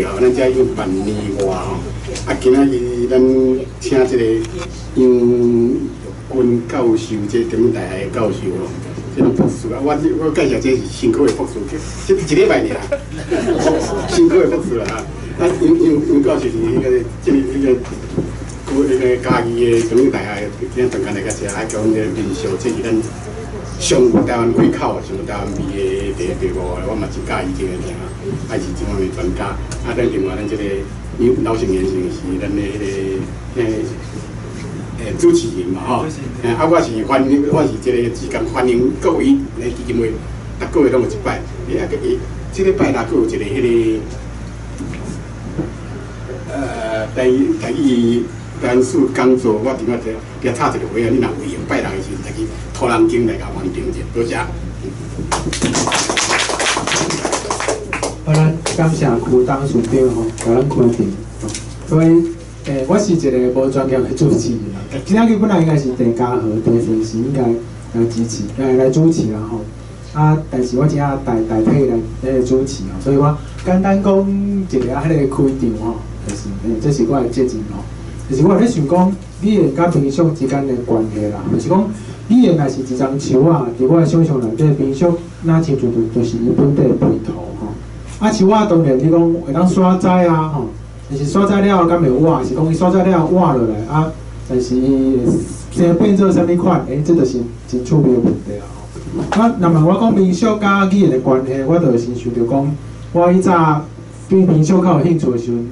吼，咱遮已經辦年外吼，啊，今仔日咱請這個楊玉君教授，這中央大學的教授吼，這種博士啊，我介紹這是新科的博士，這一禮拜爾，新科的博士啦。啊，楊教授是彼個這個彼個國彼個嘉義的中央大學，今日專家來到遮，啊，講這個民俗，這是咱上有台灣氣口，上有台灣味的題目，我嘛真佮意這個聽，啊是這方面專家。啊，咱另外咱這個劉老先生是咱的彼個主持人嘛吼。啊，我是歡迎，我是這個志工歡迎各位來基金會，逐個月攏有一擺。啊，這禮拜六閣有一個彼個台語單數講座，我頂下這插一個話啊，你若有閒拜六的時陣，去土人間來共完成者，多謝。好，咱感謝區董事長吼，共咱開場。所以，我是一個無專業的主持人。今仔日本來應該是鄭家和、鄭先生應該來主持，來主持啦吼。啊，但是我真正代替來來主持吼，所以我簡單講一下彼個開場吼，就是，這是我的責任吼。就是我咧想講語言佮民俗之間的關係啦，就是講語言若是一欉樹仔，佇我的想象內底，民俗若親像就是伊本底的皮塗吼。啊，樹仔當然你講會當徙栽啊吼，但是徙栽了後敢會活，是講伊徙栽了後活落來啊，但是伊會變做啥物款？這就是真趣味的問題啊吼。啊，若問我講民俗佮語言的關係，我就會先想著講，我以早對民俗較有興趣的時陣，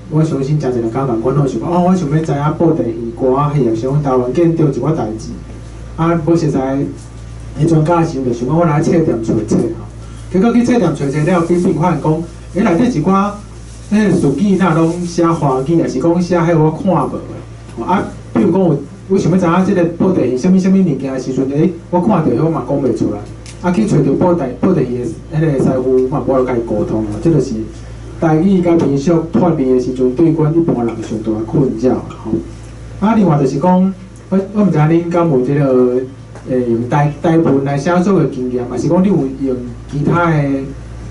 我相信誠濟人敢共款，攏想講哦，我想欲知影布袋戲、歌仔戲，抑是講台灣見著一寡代誌。啊，無熟似彼專家的時陣，就想講我來冊店揣冊吼。結果去冊店揣冊了，變變發現講，內底一寡彼個術語若攏寫華語，抑是講寫彼我看無的。啊，比如講有，我想欲知影這個布袋戲啥物啥物物件的時陣，我看著彼我嘛講袂出來。啊，去揣著布袋戲的彼個師傅嘛無法度共伊溝通吼，這就是台語佮民俗脫離的時陣，對阮一般人上大的困擾吼。啊，另外就是講，我毋知影恁敢有這個用台文來寫作的經驗，抑是講你有用其他的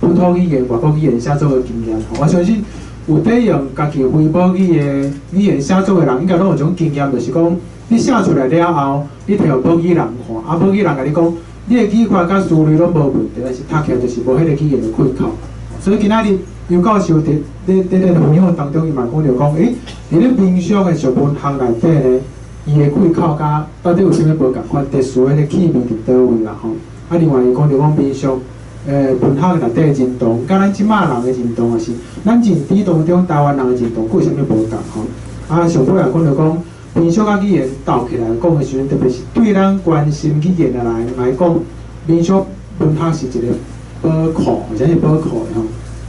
本土語言、外國語言寫作的經驗吼。我相信有佇用家己非母語的語言寫作的人，應該攏有種經驗，就是講你寫出來了後，你摕予母語人看，啊，母語人共你講，你的語法佮思慮攏無問題，但是讀起來就是無彼個語言的氣口。所以今仔日楊教授佇咧分享當中，伊嘛講著講，佇咧民俗的俗文學內底咧，伊的氣口佮到底有啥物無仝款，特殊的彼個氣味佇佗位啦吼。啊，另外伊講著講民俗文學內底的認同，佮咱這馬人的認同也是，咱認知當中台灣人的認同，閣有啥物無仝吼？啊，上尾也講著講，民俗佮語言鬥起來講的時陣，特別是對咱關心語言的人來講，民俗文學是一個寶庫，或者是寶庫的吼。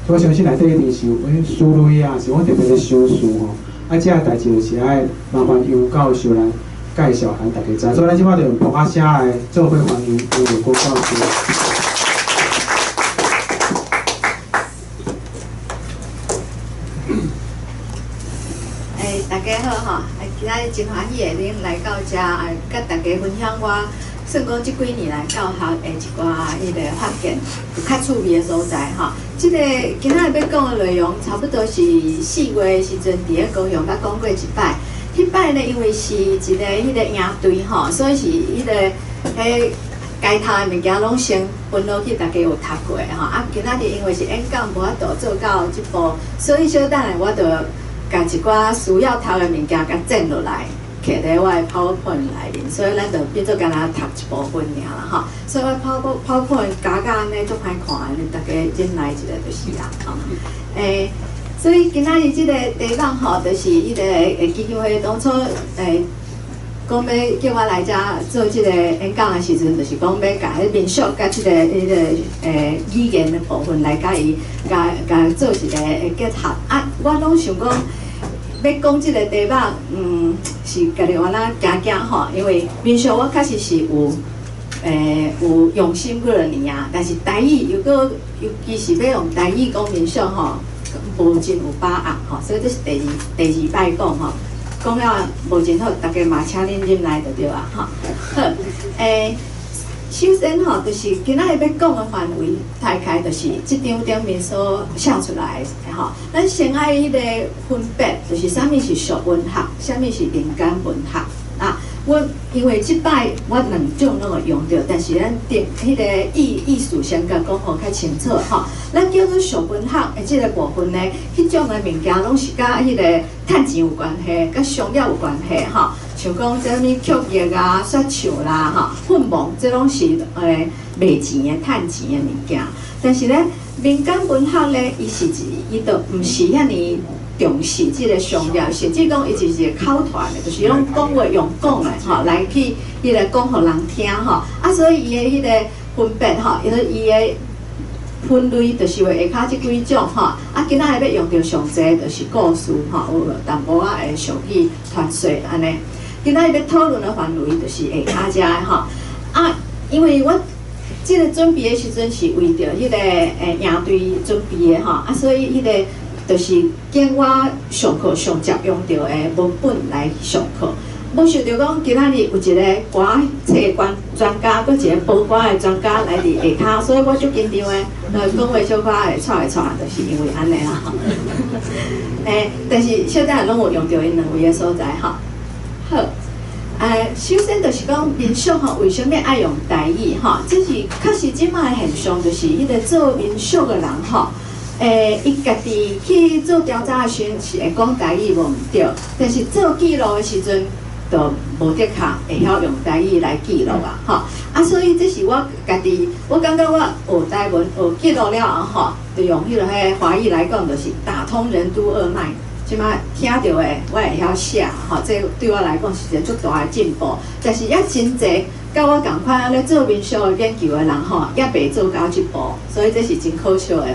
我相信內底一定是有思慮啊，是講特別的修辭吼。啊，這個代誌就是愛麻煩楊教授來介紹，予大家知。所以咱這擺就用噗仔聲來做伙歡迎楊玉君教授。大家好吼！今仔日真歡喜會能來到遮，佮大家分享我算講這幾年來教學的一寡彼個發現，有較趣味的所在吼。這個今仔日欲講的內容，差不多是4月的時陣，佇咧高雄捌講過一擺。彼擺呢，因為是一個彼個營隊吼，所以是彼個彼街頭的物件攏先分落去，大家有讀過吼。啊，今仔日因為是演講，無法度做到這步，所以小等下我就共一寡需要讀的物件共剪落來，囥佇我的 PowerPoint 內面，所以咱就變做干焦讀一部分爾啦吼。所以我 PowerPoint 加甲按呢足歹看的，大家忍耐一下就是啊吼。所以今仔日這個題目吼，就是彼個基金會當初講欲叫我來遮做這個演講的時陣，就是講欲共彼民俗佮這個彼個語言的部分來共伊共做一個結合。啊，我攏想講欲講這個題目，是家己有按怎驚驚吼，因為民俗我確實是有有用心幾落年啊，但是台語又閣尤其是欲用台語講民俗吼，無真有把握吼，所以這是第二擺講吼。講了無真好，大家嘛請恁忍耐就對啊吼。好，首先吼，就是今仔日欲講的範圍，大概就是這張頂面所寫出來的吼。咱先愛彼个分別，就是啥物是俗文學，啥物是民間文學啊。我因為這擺我兩種攏會用著，但是咱定彼个意思先共講予較清楚吼。咱叫做俗文學的這個部分呢，彼種的物件攏是佮彼個趁錢有關係，佮商業有關係吼。像講這啥物曲藝啊、說唱啦、吼、訓蒙，這攏是賣錢的、趁錢的物件。但是咧，民間文學咧，伊是一，伊就毋是遐爾重視這個商業，甚至講伊就是一個口傳的，就是攏講話用講的吼，來去彼個講予人聽吼。啊，所以伊的彼個分別吼，伊的分類就是話下跤這幾種吼。啊，今仔日欲用著上濟就是故事吼，有淡薄仔的俗語傳說按呢。今仔日欲討論的範圍就是下跤遮的吼。啊，因為我這個準備的時陣是為著彼個營隊準備的吼，啊，所以彼個就是揀我上課上捷用著的文本來上課。無想著講今仔日有一個歌冊專家，閣一個播歌的專家來佇下跤，所以我足緊張的，講話小可會掣會掣，就是因為按呢啦。但是小等下攏有用著𪜶兩位的所在吼。好，首先就是講民俗吼，為啥物愛用台語吼？這是確實這擺的現象，就是彼個做民俗的人吼。伊家己去做調查的時陣是會講台語無毋對，但是做記錄的時陣就無的確會曉用台語來記錄啊，吼啊，所以這是我家己，我感覺我學台文學記錄了後吼，就用彼個華語來講，就是打通任督二脈。這擺聽著的我會曉寫，吼，這對我來講是一個足大的進步。但是猶真濟佮我仝款咧做民俗的研究的人吼，猶未做到這步，所以這是真可笑的。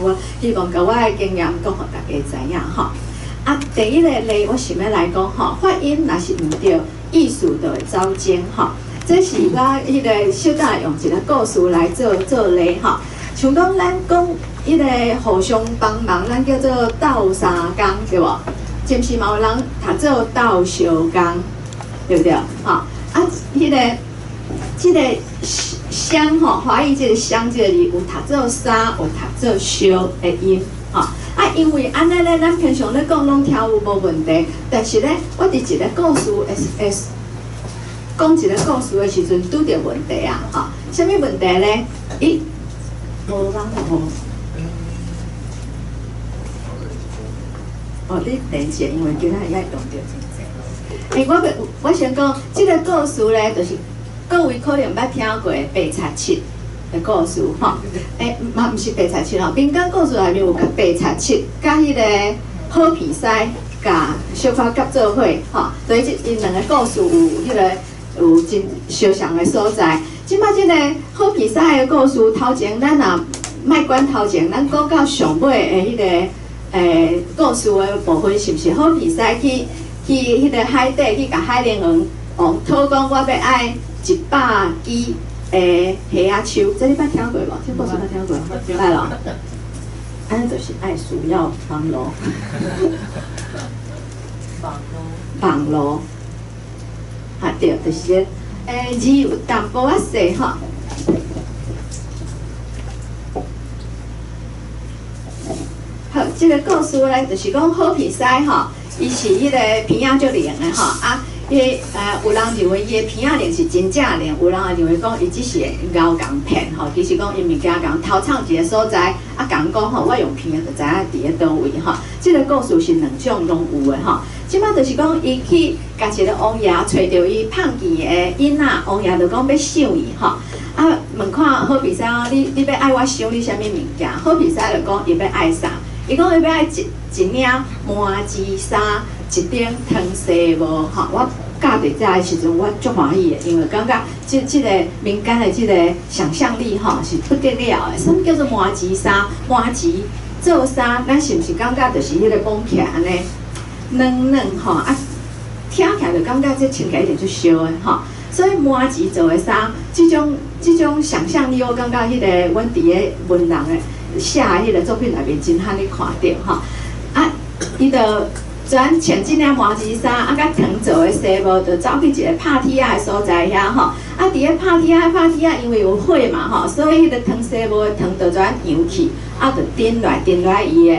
我希望共我的經驗講予大家知影吼。啊，第一個例我想欲來講吼，發音若是毋對，意思就會走鐘吼。這是我彼個小等用一個故事來做做例吼。像講咱講彼個互相幫忙，咱叫做鬥相共，對無？是毋是嘛有人讀做鬥相共，對毋對？吼啊，彼個這個相吼，華語這個相這個字有讀做三，有讀做相的音，吼啊，因為按呢咧，咱平常咧講攏聽有無問題，但是咧，我佇一個故事會講一個故事的時陣，拄著問題啊，吼，啥物問題咧？伊無人無。哦，你等一下，因為今仔日愛用著真濟。我先講這個故事咧，就是各位可能捌聽過白賊七的故事吼。嘛毋是白賊七吼，民間故事內面有共白賊七，佮彼個好皮師共小可合做伙吼，所以這𪜶兩個故事有彼個有真相像的所在。這擺這個好皮師的故事，頭前咱若莫管頭前，咱講到上尾的彼個故事的部分，是毋是好皮師去彼個海底去共海龍王王討講，我欲愛100支的蝦仔鬚，這你捌聽過無？這故事捌聽過無？捌咯。按呢就是愛需要網路，網路，啊對，就是這個。字有淡薄仔細吼。好，這個故事咧，就是講好皮師吼，伊是彼個鼻仔足靈的吼，啊，伊有人認為伊的鼻仔靈是真正靈，有人也認為講伊只是𠢕共騙吼，其實講伊物件共偷藏一個所在，啊，共講吼，我用鼻仔就知影佇咧佗位吼。這個故事是兩種攏有的吼。這擺就是講伊去共一個王爺揣著伊胖見的囡仔，王爺就講欲賞伊吼。啊，問看好皮師哦，你欲愛我賞你啥物物件？好皮師就講伊欲愛啥？伊講伊欲愛一領麻糍衫，一頂糖西帽吼。我教佇遮的時陣，我足歡喜的，因為感覺這個民間的這個想像力吼是不得了的。啥物叫做麻糍衫？麻糍做衫，咱是毋是感覺就是彼個綁起來按呢軟軟吼？啊，聽起來就感覺這穿起來一定足燒的吼。所以麻糍做的衫，這種想像力，我感覺彼個阮佇咧文人的寫的彼個作品內面真罕咧看著吼。啊，伊就專穿這領麻糍衫，啊，佮糖做的紗帽，就走去一個拍鐵仔的所在遐吼。啊，啊，佇咧拍鐵仔拍鐵仔，因為有火嘛吼，所以彼个糖西無的糖就怎揚去，啊，就頂落來頂落來伊的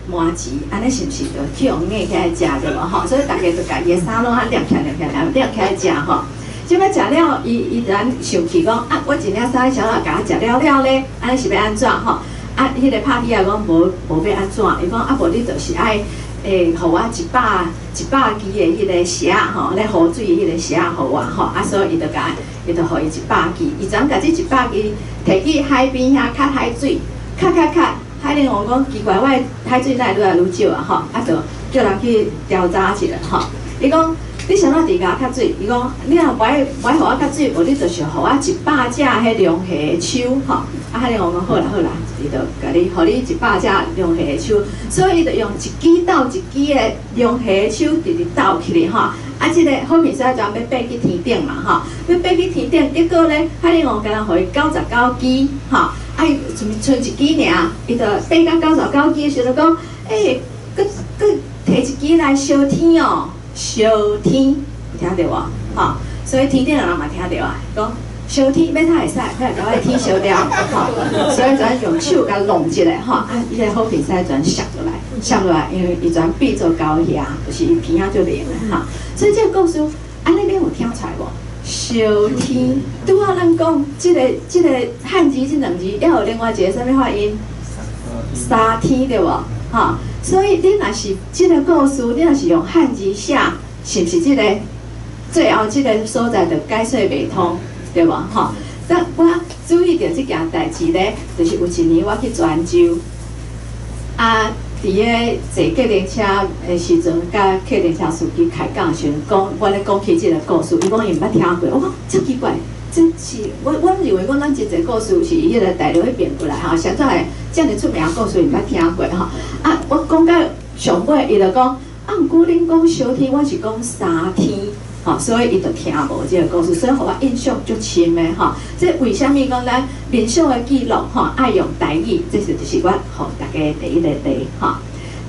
麻糍，按呢是毋是就去予挵起來食對無吼？所以逐家就共伊的衫攏啊掠起來掠起來掠起來食吼。這擺食了，伊伊突然想起講啊，我一領衫啥啦，共我食了了咧，按呢是欲按怎吼？啊，彼个拍鐵仔講無無欲按怎，伊講啊無你就是愛會，予我一百一百支的彼個匙吼，咧雨水彼個匙予我吼，啊，所以伊就共伊就予伊一百支，伊怎共這一百支提去海邊遐較海水，較較較，海賊王講奇怪，我的海水哪會愈來愈少啊吼，啊，就叫人去調查一下吼，伊講你啥物佇共較水？伊講你若無愛無愛予我較水，無你就是予我一百隻彼龍蝦的手吼。啊，海賊王講好啦好啦，伊就共你，予你一百隻龍蝦的手，所以伊就用一支鬥一支的龍蝦的手，直直鬥起來吼。啊，這个好明顯就欲爬去天頂嘛吼，欲爬去天頂，結果咧，海賊王敢若予伊99支吼，啊，伊賰一支爾，伊就爬到99支的時陣講，欸，閣閣提一支來燒天哦，燒天，有聽著無？吼，所以天頂的人嘛聽著啊，講。燒天欲較會使，欲來共我的天燒掉，吼！所以就用手共弄一下，吼！啊，彼个好比賽全摔落來，摔落來，因為伊全變做猴蟻，就是伊鼻仔足靈的，吼！所以這个故事，按呢恁有聽出來無？燒天，拄仔咱講這个這个漢字這兩字，猶有另外一个啥物發音？沙天對無？吼！所以你若是這个故事，你若是用漢字寫，是毋是這個最後這个所在就解說袂通？對無吼？但我注意著這件代誌咧，就是有一年我去泉州，啊，佇咧坐計程車的時陣，佮計程車司機開講的時陣，講我咧講起這个故事，伊講伊毋捌聽過，我講遮奇怪，這是我我認為講咱真濟故事是彼個大陸彼邊過來吼，啥怎會遮爾出名的故事伊毋捌聽過吼？啊，我講到上尾，伊就講，啊，毋過恁講燒天，我是講沙天。吼，所以伊就聽無這个故事，所以予我印象足深的吼。這為啥物講咱民俗的記錄吼愛用台語？這是就是我予大家第一個例吼。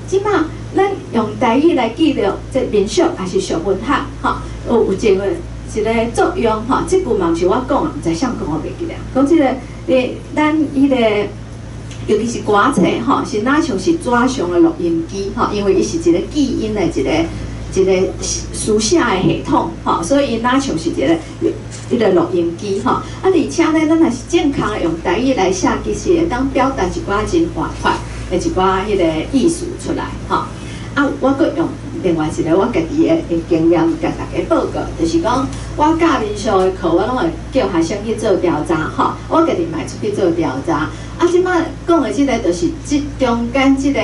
這馬咱用台語來記錄這民俗抑是俗文學吼，有有一個一個作用吼。這句嘛毋是我講的，毋知啥講我袂記得。講這个，欸，咱彼个。尤其是歌冊吼，是若像是紙上的錄音機吼，因為伊是一個記音的一個。一個書寫的系統，吼，所以伊若像是一個彼个錄音機，吼。啊，而且呢，咱若是正確的用台語來寫，其實會當表達一寡真活潑的一寡彼個意思出來，吼。啊，我閣用另外一個我家己的的經驗，共大家報告，就是講我教民俗的課，我攏會叫學生去做調查，吼。我家己嘛會出去做調查。啊，這擺講的這個就是這中間這個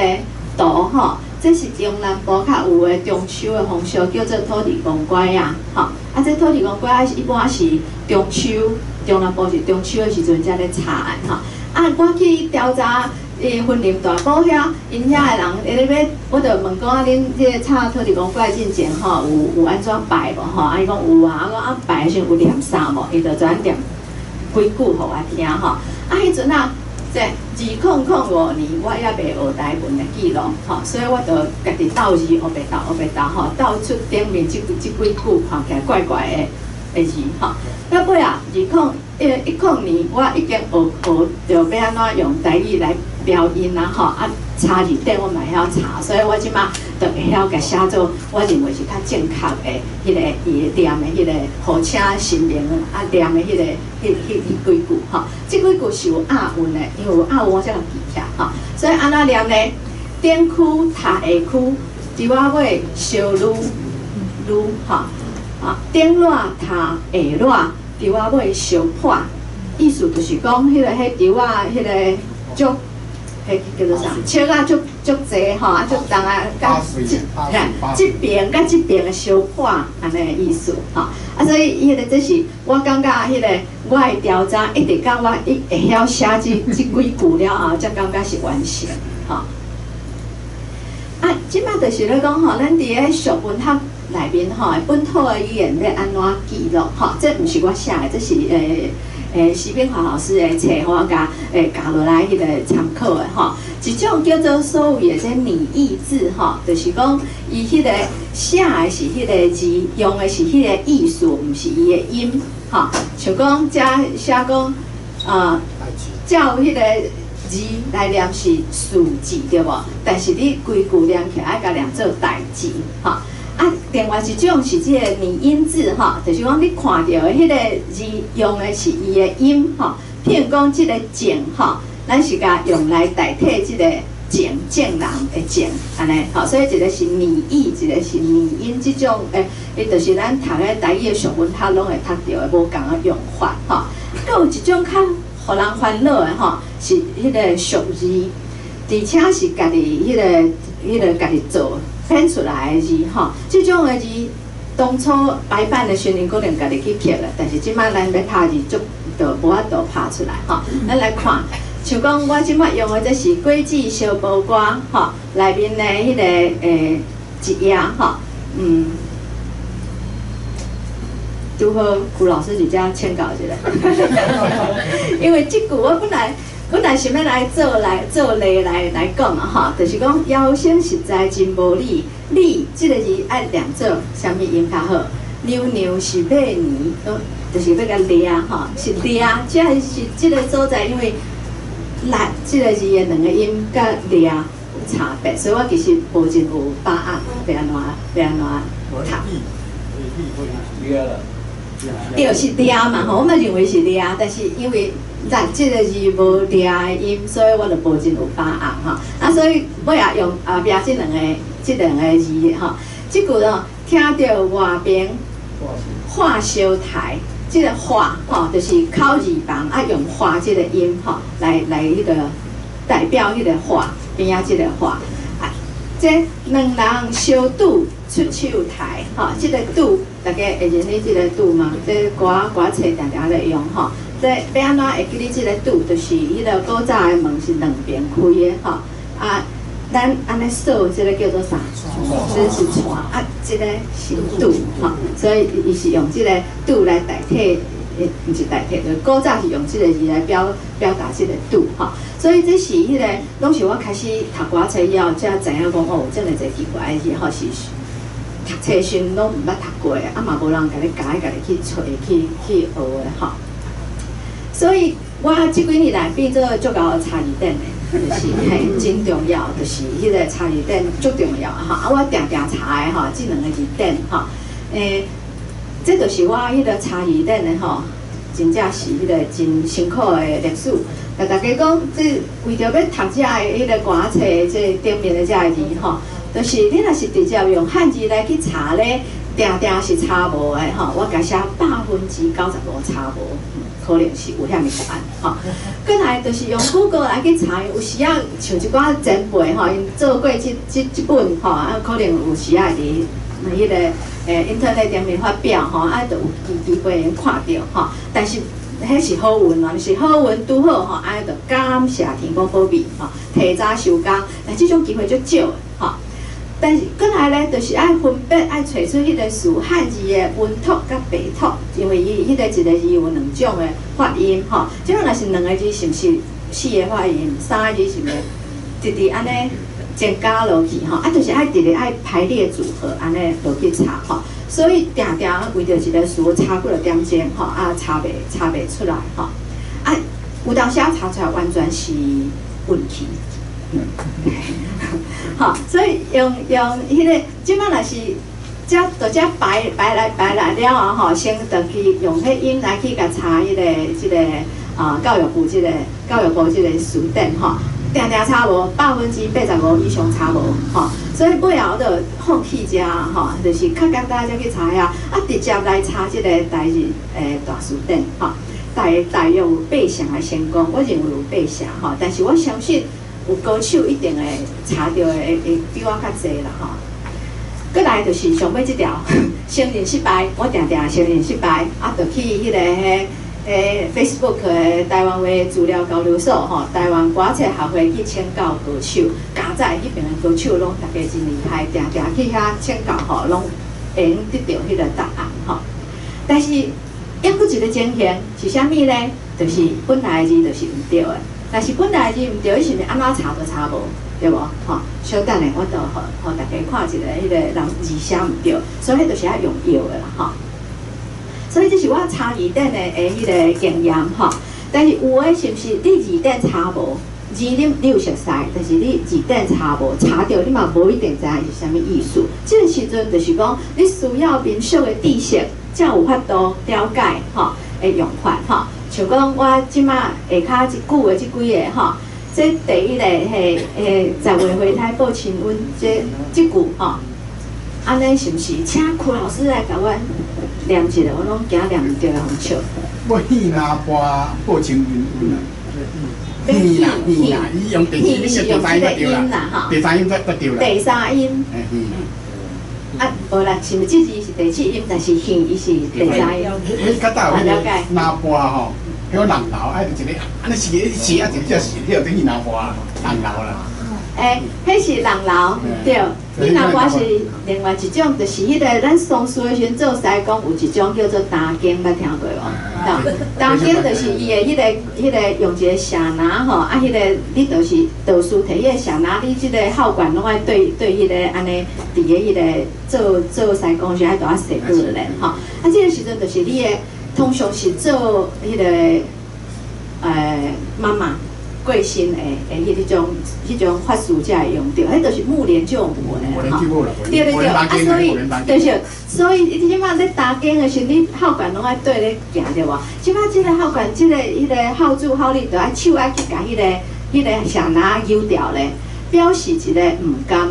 圖，吼。這是中南部較有的中秋的風俗，叫做土地公粿仔，吼。啊，這土地公粿仔一般是中秋，中南部是中秋的時陣才咧插的，吼。啊，我去調查，雲林大埔遐，𪜶遐的人，咧欲，我就問講啊，恁這个插土地公粿進前吼，有有按怎拜無吼？啊，伊講有啊，我講啊拜的時陣有念啥無？伊就怎念幾句予我聽吼。啊，彼陣啊。這2005年，我猶未學台文的記錄，吼，所以我就家己鬥字，烏白鬥，烏白鬥，吼，鬥出頂面這這幾句看起來怪怪的的字，吼。到尾啊，2010年，我已經學學著欲按怎用台語來標音啊，吼，啊查字典我嘛會曉查，所以我這馬就會曉共寫做我認為是較正確的彼个伊念的彼个予請神明啊念的彼个彼彼彼幾句，吼。這幾句是有押韻的，因為有押韻我才會記起來，吼。所以按怎念呢？頂區塔下區，豬仔尾燒滷滷，吼，啊，頂熱塔下熱，豬仔尾燒破，意思就是講彼个彼豬仔彼个足。彼叫做啥？粟仔足足濟吼，啊足重啊，佮這這爿佮這爿的相破按呢意思吼。啊，所以彼个這是我感覺彼个我的調查，一直到我一會曉寫這這幾句了後，才感覺是完成吼。啊，這擺就是咧講吼，咱佇咧俗文學內面吼，本土的語言欲按怎記錄吼？這毋是我寫的，這是欸。徐炳華老師的冊，我共加落來彼個參考的吼。一種叫做所謂的這擬義字吼，就是講伊彼個寫的是彼個字，用的是彼個意思，毋是伊的音吼。像講遮寫講照彼個字來念是數字對無？但是你規句念起來愛共念做代誌吼。啊，另外一種是這個擬音字吼，就是講你看著的彼個字用的是伊的音吼。譬如講這個證吼，咱是共用來代替這個證，證人的證，按呢吼。所以一個是擬義，一個是擬音，這種伊就是咱讀的台語的俗文學攏會讀著的，無仝的用法吼。閣有一種較予人煩惱的吼，是彼個俗字，而且是家己彼個家己做編出來的字吼。這種的字當初排版的時陣可能家己去刻的，但是這擺咱欲拍字就就無法度拍出來吼。咱來看，像講我這擺用的這是《國語小報歌》吼，內面的彼個一頁吼，拄好顧老師佇遮請教一下，因為這句我本來想欲來做例來講啊吼，就是講枵生實在真無理，理這個字愛念做啥物音較好？娘娘是欲黏，就是欲共掠吼，是掠，這是這個所在，因為力這個字的兩個音佮掠有差別，所以我其實無真有把握，欲按怎欲按怎讀。對，是掠嘛吼，我嘛認為是掠，但是因為力這個字無掠的音，所以我就無真有把握吼。啊，所以尾仔用後壁這兩個字吼，這句哦，聽著外爿化燒台，這個化吼，就是口字旁啊，用化這個音吼，來彼個代表彼個化邊仔這個化。啊，這兩人相拄出手刣吼，這個拄大家會認得這個拄嗎？這歌歌冊定定咧用吼。這欲按怎會記得這個拄？就是彼個古早的門是兩邊開的吼。啊，咱按呢數這個叫做啥？這是掣啊，這個是拄吼。所以伊是用這個拄來代替，毋是代替，就古早是用這個字來表達這個拄吼。所以這是彼個，攏是我開始讀歌冊以後，才知影講哦，有這麼濟奇怪的字吼，是讀冊時攏毋捌讀過的，啊嘛無人共你教，家己去揣去學的吼。所以我這幾年來變做足𠢕查字典的，就是嘿真重要，就是彼個查字典足重要吼。啊，我定定查的吼，這兩個字典吼，這就是我彼個查字典的吼，真正是彼個真辛苦的歷史。共大家講，這為著欲讀這个彼個歌冊這頂面的這个字吼，就是你若是直接用漢字來去查咧，定定是查無的吼。我共寫95%查無，可能是有遐爾答案吼。過來就是用 Google 來去查，有時仔像一寡前輩吼，𪜶做過這本吼，啊可能有時仔佇彼個Internet 頂面發表吼，啊，就有機會看著吼。但是彼是好運嘛，是好運拄好吼，按呢就感謝天公保庇吼，提早收工，但這種機會足少的吼。但是過來咧，就是愛分別愛揣出彼個詞漢字的穩妥佮白妥，因為伊彼個一個字有兩種的發音吼。這種若是兩個字，是毋是四個發音？三個字是毋是直直按呢增加落去吼？啊，就是愛直直愛排列組合按呢落去查吼。所以定定為著一個詞查幾落點鐘吼，啊查袂出來吼。啊，有當時仔查出來完全是運氣。吼，所以用彼個，這擺若是遮就遮排來了後吼，先轉去用彼音來去共查彼個這個啊教育部這個教育部這個詞典吼，定定查無85%以上查無吼，所以尾後我就放棄遮吼，就是較簡單才去查遐，啊直接來查這個台日大辭典吼，大約有八成的成功，我認為有八成吼，但是我相信有高手一定會查著的會比我較濟啦吼。過來就是上尾這條，承認失敗，我定定承認失敗，啊，就去彼個彼 Facebook 的台灣話資料交流所吼，台灣歌冊學會去請教高手，佳哉彼爿的高手攏逐家真厲害，定定去遐請教吼，攏會用得著彼個答案吼。但是猶閣一個情形是啥物呢？就是本來的字就是毋對的。但是本來的字毋對，伊是毋是按怎查都查無，對無？吼，小等下，我就予大家看一下，彼個人字寫毋對，所以彼就是愛用藥的啦，吼。所以這是我查字典的彼個經驗，吼。但是有的是毋是你字典查無？字你有熟似，但是你字典查無，查著你嘛無一定知影是啥物意思。這個時陣就是講，你需要民俗的知識，才有法度了解吼的用法吼。像講我這馬下跤這句的這幾个吼，這第一个彼十月花胎報親恩，這句吼，按呢是毋是？請柯老師來共阮念一下，我攏驚念毋著予人笑。欲戲若跋報親恩啊！戲啦戲啦，伊用第四音，第三音就對啦，第三音才對啦。第三音。啊，無啦，是毋是這字是第七音，但是戲伊是第三音。彼較早彼个若跋吼，彼个人流愛一个，按呢是是啊，一個是，彼個等於若跋人流啦。欸，彼是人流，對。戲若跋是另外一種，就是彼個咱喪事的時陣做師公有一種叫做擔經，捌聽過無？擔經就是伊的彼個用一個寫拿吼，啊，彼個你就是道士提彼個寫拿，你這個號管攏愛對對彼個按呢，佇個彼個做做師公時愛著愛寫過咧吼。啊，這個時陣就是你的通常是做彼個媽媽。過身的彼種法事才會用著，彼就是目連救母的吼。對對對，啊所以就是所以你這馬咧擔經的時，你號管攏愛對咧行對無？這馬這个號管，這個彼个號主號你著愛手愛去共彼个寫拿揪掉咧，表示一个毋甘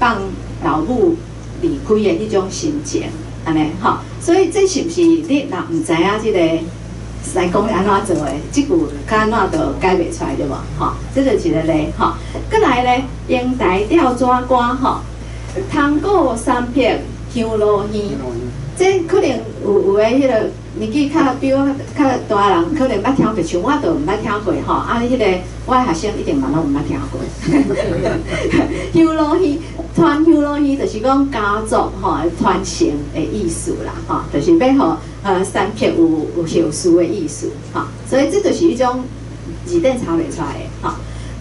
放老母離開的彼種心情，按呢吼。所以這是毋是你若毋知影這个？師公按怎做的？這句較按怎就解袂出來對無？吼，這就是一個例吼。閣來咧，英台吊紙歌吼，通過三撇香爐耳，這可能有的彼個年紀較比我較大人可能捌聽過，像我就毋捌聽過吼。啊，彼個我的學生一定嘛攏毋捌聽過。香爐耳，傳香爐耳就是講家族吼傳承的意思啦，吼，就是欲予三撇有後嗣的意思，吼，所以這就是一種字典查袂出來的，吼。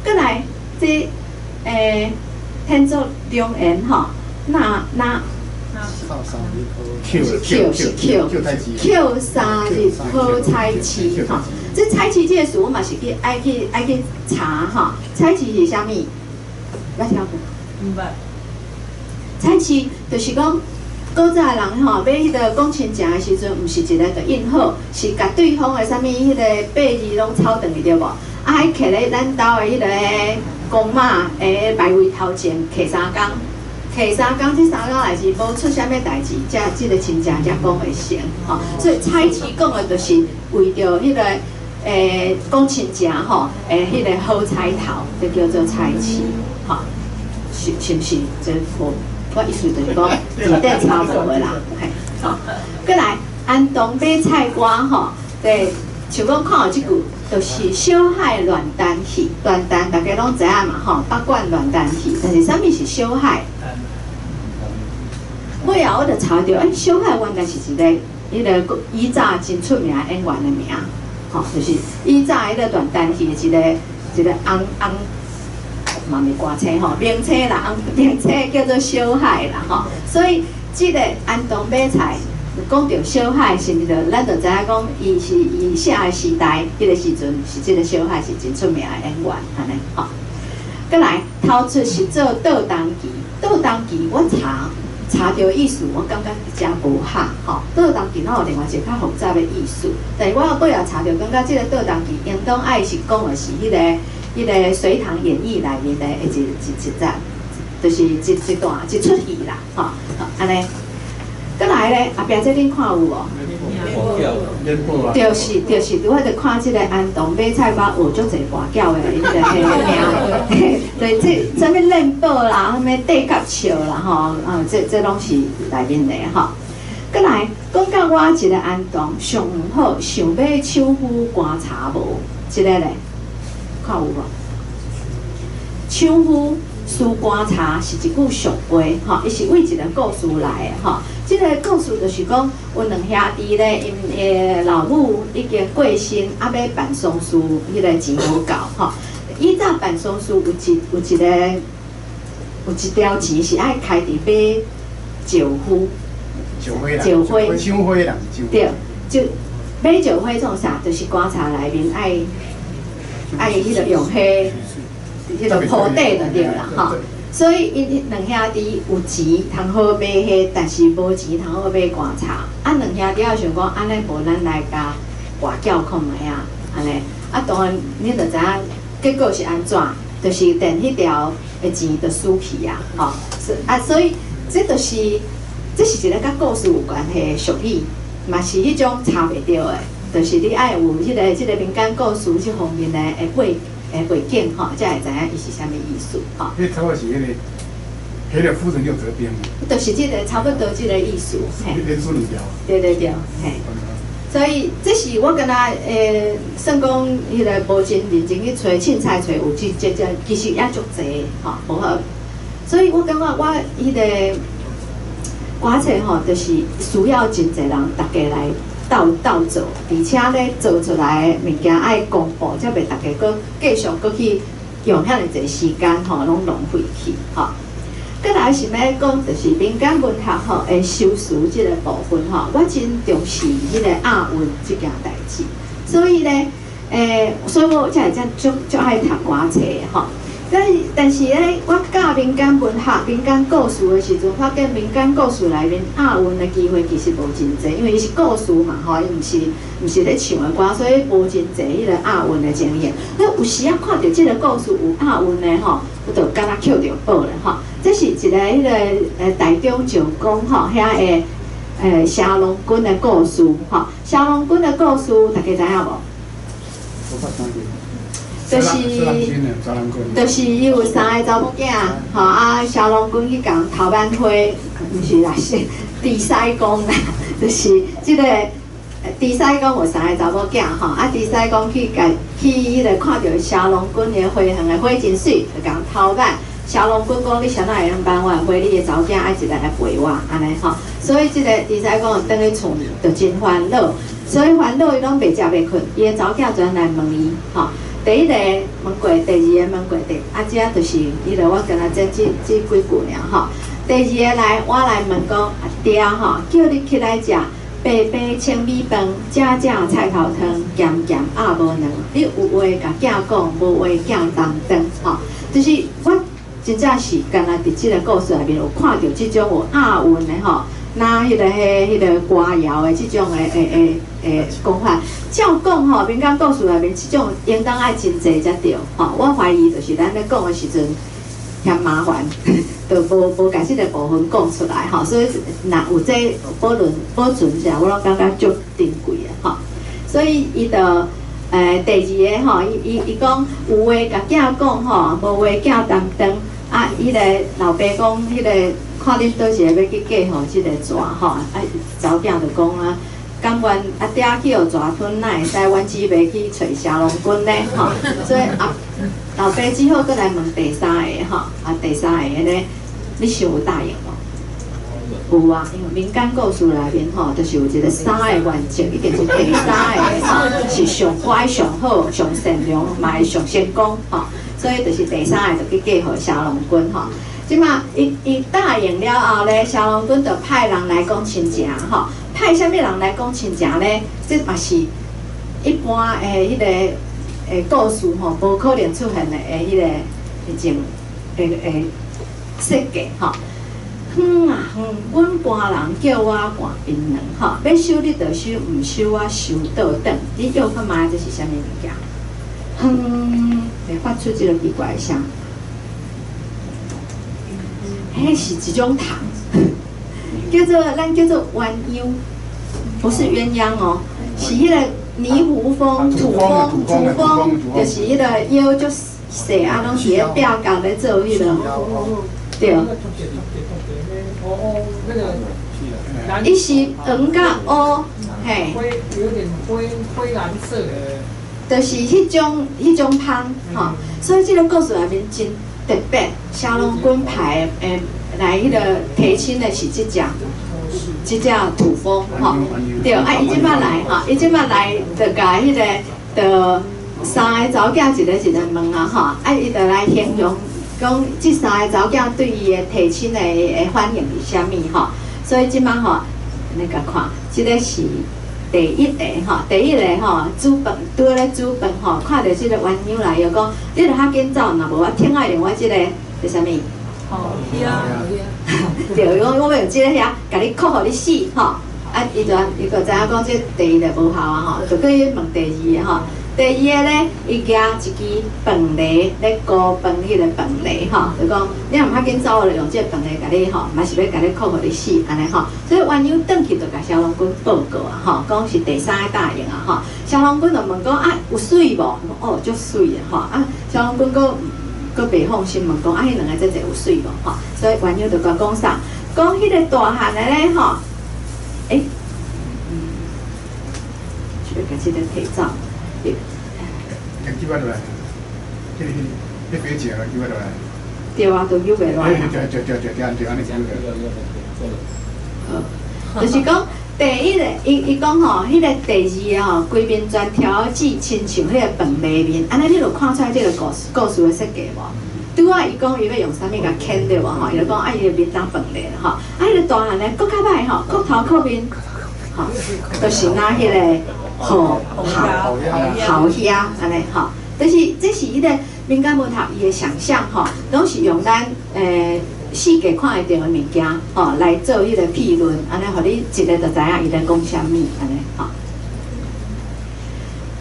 閣來這天作良緣吼，那那扣是扣扣三日好彩市吼，這彩市這个詞我嘛是去愛去愛去查吼，彩市是啥物？捌聽過？毋捌。彩市就是講。古早的人吼，欲彼个講親情的時陣，毋是一个就印好，是共對方的啥物彼个八字攏抄轉去對無？啊，彼徛咧咱兜的彼个公媽的牌位頭前，徛三工，徛三工，這三工內是無出啥物代誌，才這个親情才講會成吼。所以彩市講的就是為著彼个講親情吼，彼个好彩頭，就叫做彩市吼，是毋是？這無。我意思就是講，字典查無的啦，嘿，吼。閣來安東買菜瓜吼，對，像講看有這句，就是小海亂彈戲，亂彈大家攏知影嘛，吼，八卦亂彈戲，但是啥物是小海？尾後我就查著，欸，小海原來是一個彼个以早真出名的演員的名，吼，就是以早彼個亂彈戲的一個紅紅。嘛毋是歌星吼，名星啦，名星叫做小海啦吼，所以這个安東買菜講著小海，是毋是就咱就知影講，伊是伊寫的時代，彼个時陣是這个小海是真出名的演員，按呢吼。閣來頭出是做倒東旗，倒東旗我查查著意思，我感覺誠無合吼。倒東旗哪有另外一個較複雜的意思？但是我尾後查著，感覺這個倒東旗應當愛是講的是彼个。彼个《隋唐演義》內面的一節，就是一段一齣戲啦，吼，按呢。閣來咧，後壁這恁看有無？就是就是，拄仔就看這个安東買菜瓜學足濟跋筊的彼个名，對，這啥物練寶啦，啥物對角笑啦，吼，啊，這攏是內面的吼。閣來講到我一个安東上毋好，想欲手夫觀察無，這个咧。看有無？搶夫，输棺柴是一句俗话，吼，伊是为一个故事來的，吼。這个故事就是講，有兩兄弟咧，𪜶的老母已經過身，啊，欲辦喪事，彼个錢無夠，吼。以早辦喪事有一條錢是愛開佇買石灰。石灰啦，石灰香灰啦，對，就買石灰創啥？就是棺材內面愛彼個用彼個鋪底就對啦，吼。所以𪜶兩兄弟有錢通好買彼，但是無錢通好買棺材。啊，兩兄弟仔想講，按呢無咱來共跋筊看覓啊，按呢。啊，當然恁就知影結果是按怎，就是連彼條的錢就輸去啊，吼。啊，所以這就是這是一个佮故事有關係的俗語，嘛是彼種查袂著的，就是你愛有這個民間故事這方面的背景吼，才會知影伊是啥物意思吼。彼差不多是彼个賠了夫人又折兵。就是這个差不多這个意思，嘿。連輸兩條。對對對，嘿。所以這是我敢若算講彼个無真認真去揣凊彩揣有這其實也足濟吼，無好。所以我感覺我彼个歌冊吼，就是需要真濟人逐家來鬥鬥做，而且咧做出來的物件愛公布，才袂逐家閣繼續閣去用遐爾濟時間吼，攏浪費去吼。閣來是欲講，就是民間文學吼，會修辭這个部分吼，我真重視彼个押韻這件代誌，所以咧，所以我才會遮足足愛讀歌冊吼。但是咧，我教民間文學、民間故事的時陣，發覺民間故事內面押韻的機會其實無真濟，因為伊是故事嘛，吼，伊毋是咧唱的歌，所以無真濟彼個押韻的情形。那有時仔看著這个故事有押韻的吼，我就敢若抾著寶咧吼。這是一个彼个台中石岡吼遐的社郎君的故事吼。社郎君的故事，大家知影無？就是伊有三个查某囝，吼啊，社郎君去共偷挽花，毋是啦，是豬屎公啦，就是這个豬屎公有三个查某囝，吼啊，豬屎公去共去彼个看著社郎君的花園的花真媠，就共偷挽。社郎君講你啥若會用挽我的花，你的查某囝愛一个來陪我，按呢吼。所以這个豬屎公轉去厝就真煩惱，所以煩惱伊攏袂食袂睏，伊的查某囝專來問伊，吼。第一个問過，第二个問過，啊，這就是彼个我敢若這幾句爾吼。第二个來，我來問講，啊爹吼，叫你起來食白白清米飯，食食菜頭湯，鹹鹹鴨無卵。你有話共囝講，無話囝擔當吼。就是我真正是敢若佇這个故事內面有看著這種有押韻的吼。那彼个歌謠的這種的講法，照講吼，民間故事內面這種應當愛真濟才對吼。我懷疑就是咱咧講的時陣嫌麻煩，就無共這个部分講出來吼。所以若有這保存者，我攏感覺足珍貴的吼。所以伊就第二个吼，伊講有話共囝講吼，無話囝擔當。啊，彼个老爸講彼个。看恁佗一个欲去嫁予這个蛇吼，啊，查某囝就講啊，甘願啊爹去予蛇吞，哪會使阮姊妹去揣社郎君呢？吼，所以啊，老爸只好閣來問第三个吼，啊，第三个咧，你想有答應無？有啊，因為民間故事內面吼，就是有一個三个原則，一定是第三个吼，是上乖、上好、上善良，嘛會上成功吼，所以就是第三個就去嫁予社郎君吼。這馬伊答應了後咧，社郎君就派人來講親情吼，派啥物人來講親情咧？這嘛是一般的彼个故事吼，無可能出現的彼个彼種的設計吼。遠啊遠，阮官人叫我灌檳榔吼，欲收你就收，毋收我收倒轉。你臆看覓這是啥物物件？遠會發出這个奇怪的聲。彼是一種蟲，叫做咱叫做鴛鴦，不是鴛鴦哦，是彼个泥糊蜂、土蜂、土蜂，就是彼个腰足細啊，攏佇咧壁角咧做彼个，對。伊是黃佮烏，嘿。有點灰灰藍色的。就是彼種蜂，吼，所以這个故事內面真。特別，蕭郎君派的來彼個提親的是這隻土蜂吼，對，啊，伊這擺來吼，伊這擺來就共彼個，就三個查某囝一個一個問啊吼，啊，伊就來形容講這三個查某囝對伊的提親的反應是啥物吼，所以這擺吼，你共看，這個是第一個吼，第一個吼煮飯，拄咧煮飯吼，看著這個鴛鴦來，伊講你著較緊走，若無我聽愛用我這個是啥物？好兄，對，講我欲用這个遐，共你哭予你死吼。啊，伊就知影講這第一个無效啊吼，就閣去問第二个吼。第二个咧，伊舉一支飯螺咧鍋飯彼个飯螺吼，就講你若毋較緊走，我就用這個飯螺共你吼，嘛是欲共你哭予你死按呢吼。所以鴛鴦轉去就共蕭郎君報告啊吼，講是第三个答應啊吼。蕭郎君就問講啊，有媠無？哦，足媠的吼。啊，蕭郎君閣閣袂放心問講啊，彼兩个姐姐有媠無？吼，所以鴛鴦就共講啥？講彼個大漢的咧吼，欸，就共這個提走。揪落來，彼个彼個彼個揪落來。對啊，都揪袂落來。對對對對對，對按呢揪好，就是講第一個，伊講吼，彼個第二個吼，規面全挑子，親像彼個飯螺面，按呢你就看出來這個故事的設計無？拄仔伊講伊欲用啥物共牽對無吼？伊就講啊，伊的面當飯螺吼，啊，彼個大漢咧，閣較歹吼，叩頭叩面，吼，就是若彼個好好好兄按呢吼，就是這是彼個民間文學伊的想象吼，攏是用咱世界看會著的物件吼來做彼個譬論，按呢，予你一个就知影伊咧講啥物按呢吼。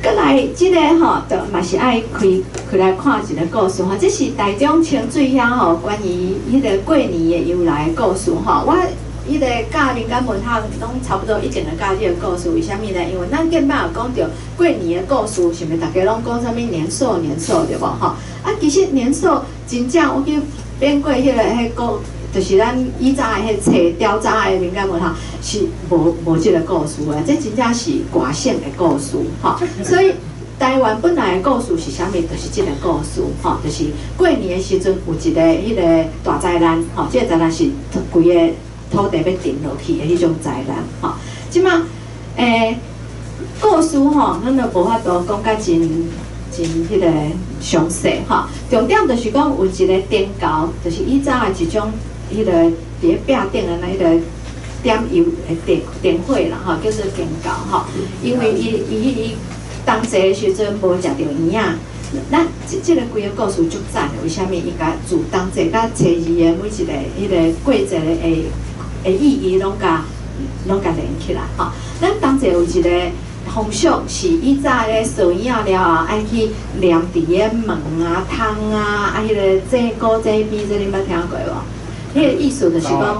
閣來這个吼，就嘛是愛開開來看一个故事吼，這是台中清水鄉吼關於彼個過年的由來的故事吼。我彼個教民間文學攏差不多一定會教這个故事，為啥物呢？因為咱頂擺有講著過年的故事，是毋是大家攏講啥物年獸年獸對無吼？啊，其實年獸真正我去編過彼個彼個，就是咱以早的彼冊調查的民間文學是無這个故事的，這真正是外省的故事吼。所以台灣本來的故事是啥物？就是這个故事吼，就是過年的時陣有一個彼个大災難吼，這个災難是規个土地欲沉落去的彼種災難吼。這馬故事吼，咱就無法度講甲真真彼个詳細吼。重點就是講有一個燈猴，就是以早的一種彼個佇咧壁頂的那个點油的電火啦吼，叫做燈猴吼。因為伊冬節的時陣無食著圓仔，咱這個規个故事足讚的，為啥物？伊共自冬節佮初二的每一個彼个過節的意義攏共連起來吼。咱冬節有一個風俗是以早咧掃圓仔了後，愛去黏佇个門啊、窗啊、啊彼个井古井邊，這恁捌聽過無？彼个意思就是講，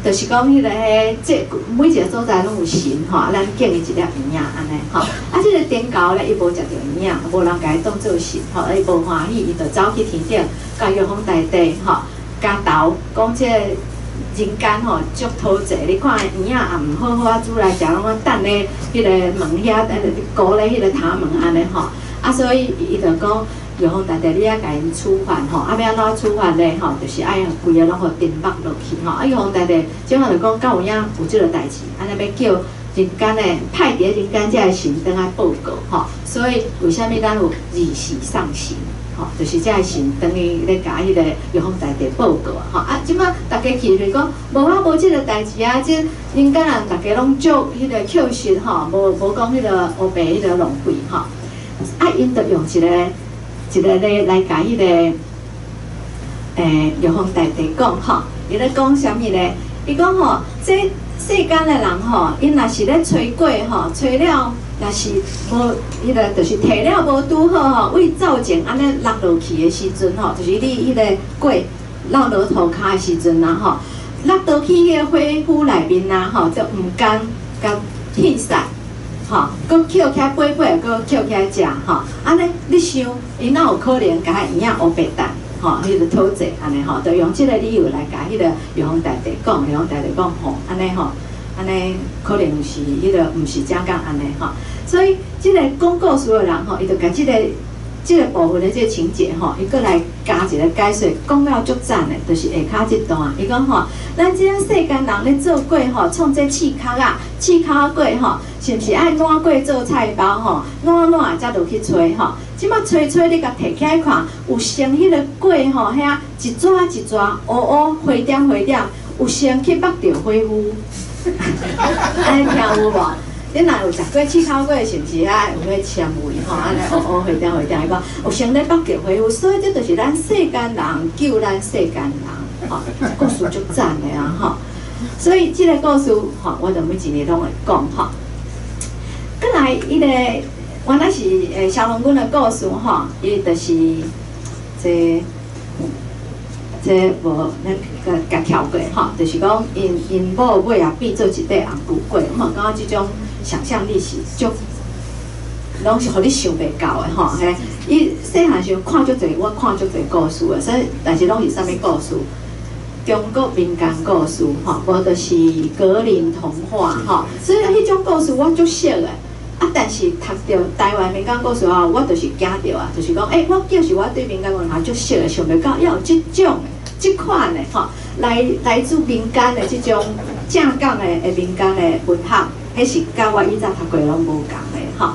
就是講彼个彼這每一个所在攏有神吼，啊，咱敬伊一粒圓仔按呢吼。啊，這個燈猴咧，伊無食著圓仔，無人共伊當做神吼，伊無歡喜，伊就走去天頂，共玉皇大帝吼交頭，講這個人間吼足討濟，你看圓仔也毋好好仔煮來食，攏等咧彼个門遐，等咧糊咧彼个頭門按呢吼。啊，所以伊就講玉皇大帝，你愛共𪜶處罰吼，啊，欲按怎處罰咧吼？就是愛規个攏予沉沒落去吼。啊，玉皇大帝這下就講，敢有影有這个代誌，按呢欲叫人間的派佇咧人間遮的神轉來報告吼。所以為啥物咱有二十四送神？吼，就是遮个神轉去咧共彼個玉皇大帝報告啊！吼啊，這擺大家去就是講，無啊，無這个代誌啊！這人間人逐家攏足彼个抾拾吼，無講彼个烏白彼个浪費吼。啊，𪜶就用一個一個咧來共彼個玉皇大帝講吼，伊咧講啥物咧？伊講吼，這世間的人吼，𪜶若是咧炊粿吼，炊了若是無彼个，就是提了無拄好吼，為灶前按呢落落去的時陣吼，就是你彼个粿落落塗跤的時陣啊吼，落倒去彼个火釜內面啊吼，就毋甘共獻殺。吼，閣抾起來掰掰，閣抾起來食，吼，按呢你想，𪜶哪有可能共圓仔烏白擲？吼，彼个討債按呢吼，就用這个理由來共彼个玉皇大帝講，玉皇大帝講吼，按呢吼，按呢可能是彼个毋是正講按呢吼，所以這个講故事的人吼，伊就共這个這个部分的這个情節吼，伊閣來加一个解說，講了足讚的，就是下跤這段。伊講吼，咱這世間人咧做粿吼，創這試殼仔，試殼仔粿吼，是毋是愛爛粿做菜包吼？爛爛才落去炊吼。這馬炊炊，你共提起來看，有剩彼个粿吼，遐一撮一撮烏烏花點花點，有先去縛著火夫。按呢聽有無？你若有食過試口粿，是毋是遐有彼纖維吼？按呢烏烏花點花點，伊講有先咧縛著火夫，所以這就是咱世間人救咱世間人，吼，故事足讚的啊，吼。所以這个故事吼，我就每一年攏會講吼。閣來，彼个原來是蕭龍君的故事吼，伊就是這這無咱共共跳過吼，就是講𪜶𪜶某尾仔變做一塊紅龜粿，我嘛感覺這種想象力是足，攏是予你想袂到的吼。嘿，伊細漢時看足濟，我看足濟故事的，所以但是攏是啥物故事？中國民間故事吼，無就是格林童話吼，所以彼種故事我足熟的。啊，但是讀著台灣民間故事後，我就是驚著啊，就是講，欸，我就是我對民間文化足熟的，想袂到猶有這種的、這款的吼，來自民間的這種正港的民間的文學，彼是佮我以前讀過攏無仝的吼。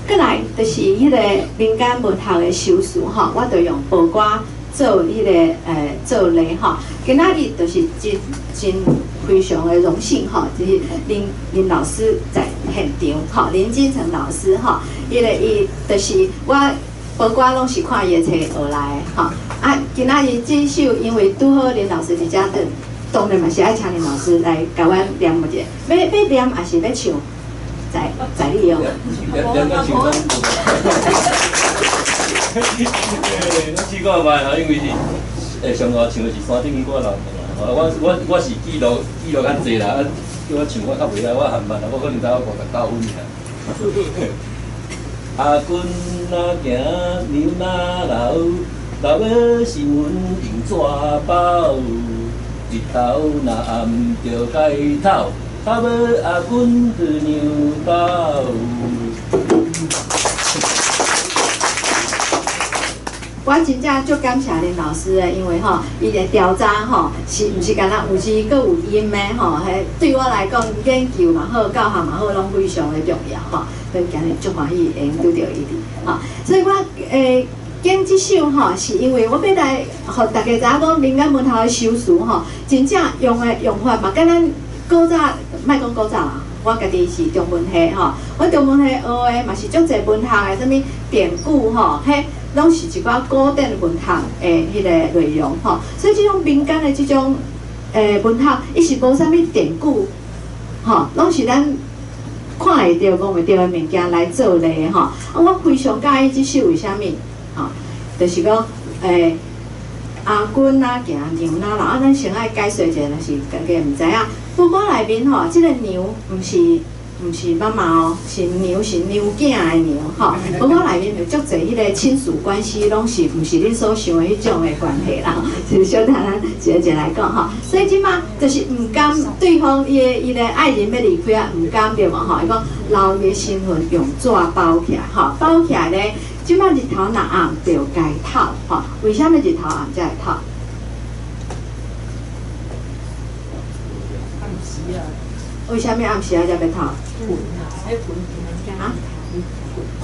閣來就是彼个民間文學的修辭吼，我就用報歌做彼个做例吼。今仔日就是真真非常的榮幸吼，就是林林老師在現場吼，林金城老師吼，伊個伊就是我報歌攏是看伊的冊學來的吼。啊，今仔日這首因為拄好林老師佇遮，當然嘛是愛請林老師來共阮念一下，欲欲念抑是欲唱？在在你哦。欸，咱試看覓吼，因為是上午唱的是山頂歌人嘛，我是記錄記錄較濟啦，啊叫我唱我較袂曉，我含慢啊，我可能知我59分爾。阿君若行娘若老，老尾新聞用紙包，日頭若暗就該透，透尾阿君去娘兜。我真正足感謝林老師的，因為吼，伊的調查吼是毋是干焦有字閣有音的吼？彼對我來講，研究嘛好，教學嘛好，攏非常的重要吼。所以今日足歡喜會用拄著伊佇吼。所以我揀這首吼，是因為我欲來予大家知影講民間文學的修辭吼，真正用的用法嘛，佮咱古早莫講古早啦。我家己是中文系吼，我中文系學的嘛是足濟文學的，啥物典故吼，彼攏是一寡古典文學的彼个內容吼。所以這種民間的這種文學，伊是無啥物典故吼，攏是咱看會著、摸會著的物件來做例吼。啊，我非常佮意這首，為啥物？吼，就是講阿君啊行娘若老，啊，咱先愛解說一下，若是家己毋知影。報歌內面吼，這個娘毋是媽媽哦，是娘是娘囝的娘吼。報歌內面有足濟彼個親屬關係，攏是毋是恁所想的彼種的關係啦。是小等咱一個一個來講吼。所以這馬就是毋甘對方伊的愛人欲離開啊，毋甘對無吼？伊講留伊的身份用紙包起來吼，包起來咧。這馬日頭若暗就該透吼，為啥物日頭暗才會透？暗時啊！為啥物暗時啊才欲透？啊？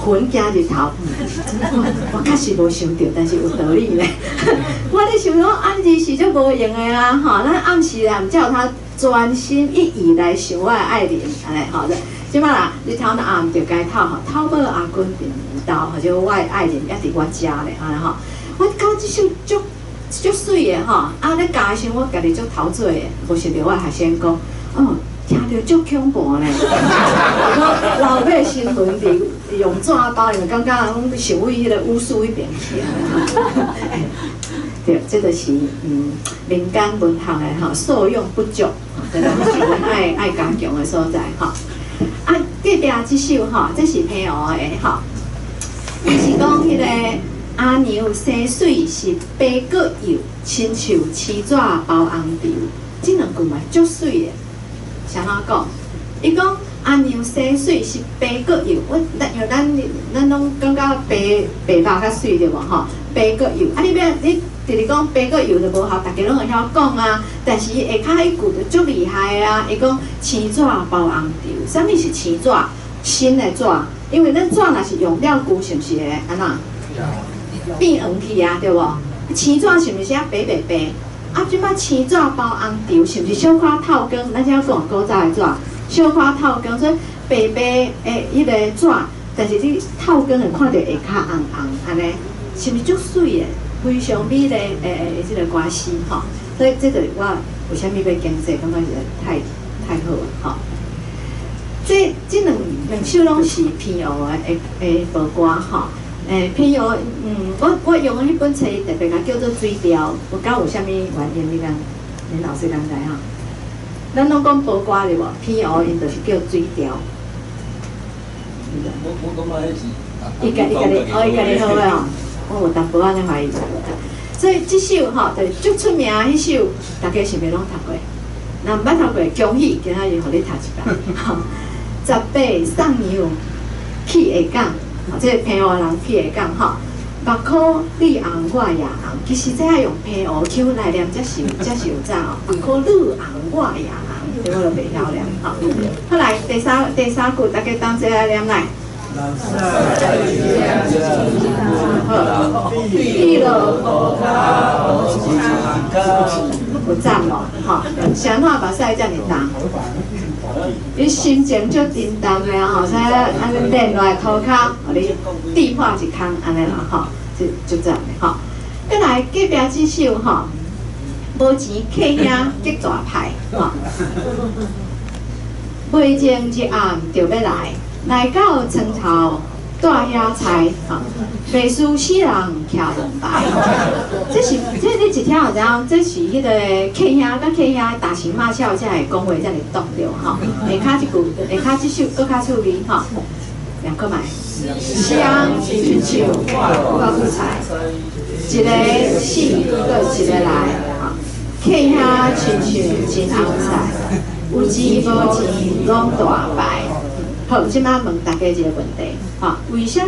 雲驚日頭，我確實無想著，但是有道理咧。我咧想講暗時是足無用的啊，吼！咱暗時啊，才有通專心一意來想我的愛人，按呢吼。這馬啦，日頭若暗就該透吼，透無阿君佇娘兜，或者我的愛人猶佇我遮咧，按呢吼。我感覺這首足足媠的吼，啊咧教的時陣，我家己足陶醉的，無是著我學生講，哦，聽著足恐怖呢。我老尾身份佇用紙包，因為感覺講是為彼个巫術彼邊去啊。對，這就是民間文學的吼，受用不足，這個是阮愛加強的所在吼。啊，隔壁這首吼，這是平湖的吼，伊是講彼个阿娘生媠是白骨幼，親像黐紙包紅绸，這兩句嘛足媠的。啥物講？伊講阿阿娘生媠是白閣幼，我咱因為咱攏感覺白白肉較媠對無吼？白閣幼，啊你欲你直直講白閣幼就無效，逐家攏會曉講啊。但是下跤彼句就足厲害啊！伊講青紙包紅绸，啥物是青紙？新的紙，因為咱紙若是用了舊，是毋是會按怎變黃去啊？對無？青紙是毋是啊白白白？啊，這擺青紙包紅綢，是毋是小可透光？咱才講古早的紙。小可透光，所以白白的彼個紙，但是你透光會看著下跤紅紅按呢，是毋是足媠的？非常美麗的這个歌詩吼。所以這就是我為啥物欲講這個，感覺實在太好啊吼。這兩首攏是平湖的報歌吼。平湖，我用的彼本冊特別共叫做水調，有敢有啥物原因？你敢，恁老師敢知吼？咱攏講報歌對無？平湖𪜶就是叫水調。我感覺彼是。伊家己哦，伊家己好的哦，我有淡薄仔咧懷疑。所以這首吼，就是足出名彼首，大家是毋是攏讀過？若毋捌讀過，恭喜，今仔日予你讀一擺。吼，十八送娘去下港，這个平湖人去下港吼。目箍你紅我也紅，其實這愛用平湖腔來念才是有早哦。目箍你紅我也紅，對我就袂曉念吼。好來，第三句，大家同齊來念來。好，彼落有讚無？吼，啥怎目屎遮爾重？你心情足沉重的吼，所以按呢練落來塗跤，予你跌破一空按呢啦吼，就足讚的吼。閣來隔壁這首吼，無錢客兄激大派吼，袂情日暗就欲來，來到床頭帶遐菜吼，袂輸死人徛門牌。這是這你一聽就知影，這是彼個客兄佮客兄打情罵俏才會講話遮爾毒著吼。下跤這句，下跤這首閣較趣味吼。兩個買，相親像掛韭菜，一个死，閣一个來，吼。客兄親像真尪菜，有錢無錢攏大牌。好，這擺問大家一个問題，吼，為啥物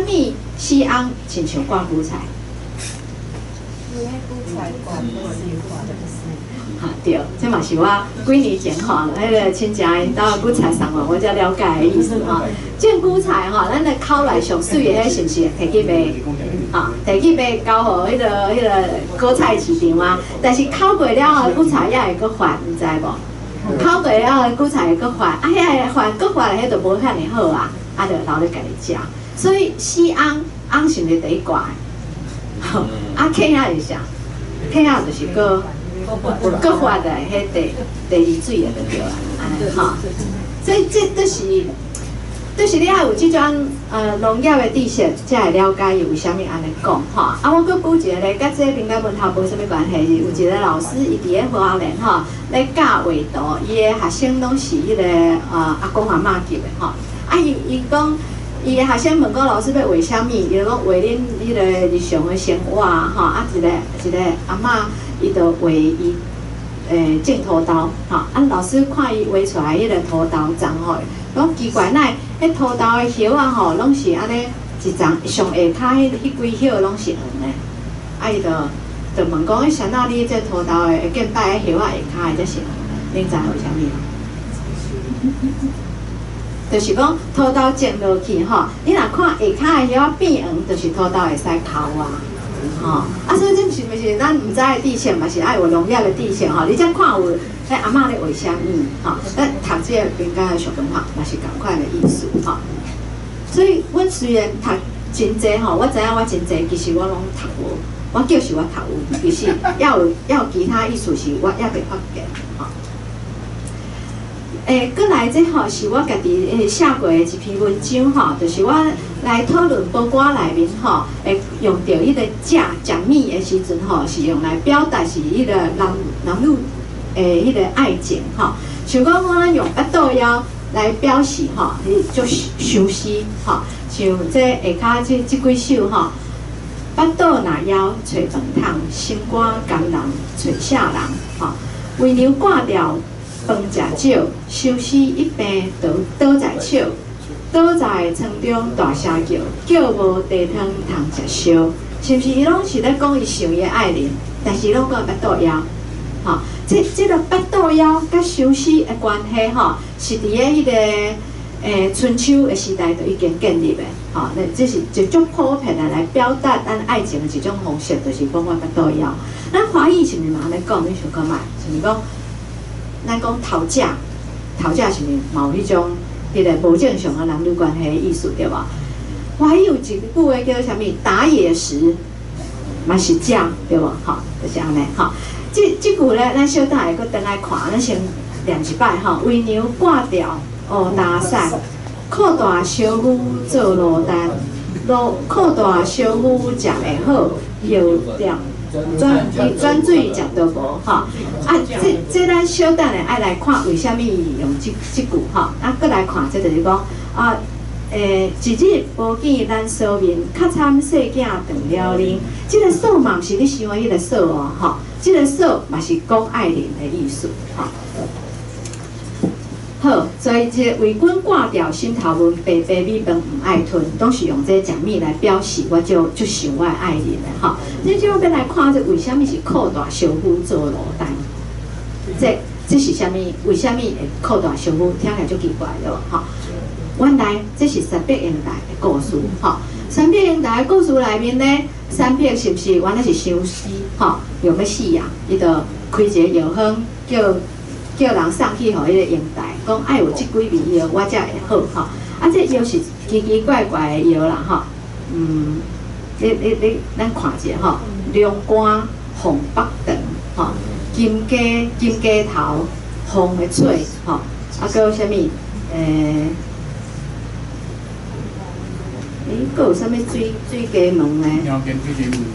死翁親像掛韭菜？哈對，這嘛是我幾年前吼，彼个親戚𪜶兜韭菜送我，我才了解的意思吼。種韭菜吼，咱的口內上媠的彼是毋是提去賣？吼，提去賣交予彼个果菜市場啊。但是烤過了後，韭菜也會閣發，毋知無？烤過了後，韭菜會閣發，啊，遐个發閣發的彼就無遐爾好啊，啊，就留咧家己食。所以死翁翁是毋是第一掛的？啊，客兄是啥？客兄就是閣閣發的彼第二水的就對啊，按呢吼。所以這就是你愛有這種農業的知識，才會了解伊為啥物按呢講吼。啊，我閣舉一个例，佮這民間文學無啥物關係，有一个老師伊佇咧花蓮吼咧教畫圖，伊的學生攏是彼个阿公阿嬤級的吼。啊，伊講伊的學生問講老師欲畫啥物，伊就講畫恁彼个日常的生活吼。啊，一个一个阿嬤伊就畫伊種土豆吼。啊，老師看伊畫出來彼個土豆叢吼，講奇怪，哪會彼土豆的葉仔吼，攏是按呢一層上下跤彼幾葉攏是黃的。啊，伊就問講，啥那你這土豆的見擺彼葉仔下跤的才是黃的？恁知為啥物無？就是講土豆種落去吼，你若看下跤的葉仔變黃，就是土豆會使剾啊。吼，啊，所以這是毋是咱毋知的知識，嘛是愛有農業的知識吼。你才看有彼阿嬤咧畫啥物吼，咱讀這个民間的俗文化嘛是仝款的意思吼。所以，阮雖然讀真濟吼，我知影我真濟，其實我攏讀無，我就是我讀有，其實猶有其他意思是我猶未發現吼。閣來這吼是我家己寫過的一篇文章吼，就是我來討論報歌內面吼，會用著彼个食食物的時陣吼，是用來表達是彼个男男女的彼个愛情吼。像講講咱用腹肚枵來表示吼，足相思吼。像這下跤這幾首吼，腹肚若枵揣飯桶，心肝甘人揣啥人吼，為娘掛掉。飯食少，相思一病倒倒在手，倒在床中大聲叫，叫無茶湯通食燒，是毋是？伊攏是咧講伊想伊的愛人，但是攏講腹肚枵，吼，這個腹肚枵佮相思的關係，吼，是佇咧彼個春秋的時代就已經建立的，吼，那這是一種普遍的來表達咱愛情的一種方式，就是講我腹肚枵。咱華語是毋是嘛按呢講？你想看覓？是毋是講？咱講討價，討價是毋是嘛有彼種彼個無正常的男女關係的意思對無？華語有一句話叫啥物？打野食，嘛是食對無？吼，就是按呢吼。這句咧，咱小等下閣轉來看，咱先念一擺吼。為娘掛掉烏焦瘦，褲大小夫做奴單，褲大小夫食會好，藥店轉水食都無吼。啊，這咱小等下愛來看為啥物用這句吼。啊，閣來看，這就是講啊，一日無見咱嫂面，較慘細囝斷了奶。這個嫂嘛毋是你想的彼個嫂哦，吼。這個嫂嘛是講愛人的意思，吼。好，所以這個為君掛掉心頭問，白白米飯毋愛吞，攏是用這個食物來表示我就想我的愛人的吼。你這欲來看這為啥物是褲大小夫做奴單？這是啥物？為啥物會褲大小夫？聽起來足奇怪對無？吼。原來這是三筆英台的故事，吼。三筆英台的故事內面呢，三筆是毋是原來是相思，吼，欲欲死啊？伊就開一個藥方，叫人送去予彼個英台，講愛有這幾味藥，我才會好，吼。啊，這藥是奇奇怪怪的藥啦，吼。你，咱看一下吼，龍肝鳳腹腸，吼，金雞頭，鳳的喙，吼，啊，閣有啥物？閣有啥物水雞門呢？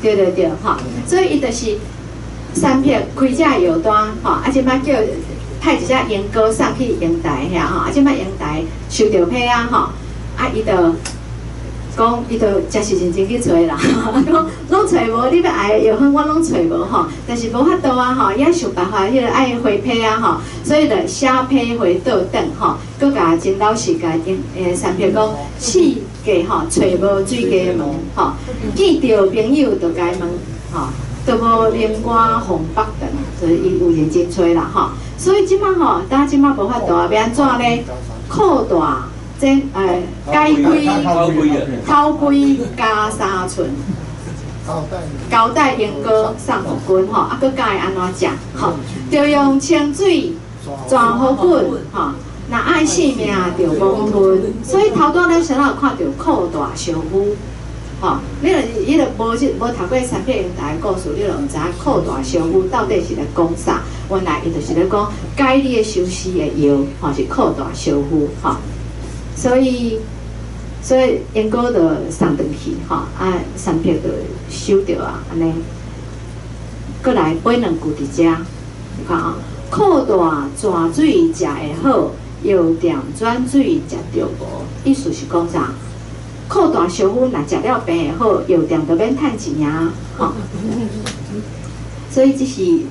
對對對，吼，所以伊就是三撇開這藥單，吼，啊，這擺叫派一隻鸚哥送去瀛台遐，吼，啊，這擺瀛台收著批啊，吼，啊，伊就講，伊就誠是認真去揣啦，講攏揣無，你欲愛的藥方我攏揣無吼，但是無法度啊，吼，伊愛想辦法，彼個愛回批啊，吼，所以就寫批回倒轉吼，閣共真老實共三撇講，四界吼揣無水雞門吼，見著朋友就共問吼，都無龍肝鳳腹腸，所以伊有認真揣啦吼。所以這擺吼，當這擺無法度啊，欲按怎咧？褲大這解開頭規加三寸，交代鸚哥送予君吼，啊，閣教伊按怎食吼，著用清水轉予滾吼。若愛性命就罔吞，所以頭拄咱先有看著褲大小夫，吼，你若是彼個無讀過三撇英台的故事，你就毋知影褲大小夫到底是咧講啥。原來伊就是咧講解你的相思的藥，吼，是褲大小夫，吼。所以鸚哥就送轉去，吼，啊，三撇就收著啊，按呢。閣來補兩句佇遮，你看啊，褲大泉水食會好。藥店轉水食著無，意思是講啥？褲大小夫若食了病會好，藥店就免趁錢啊！吼，所以這是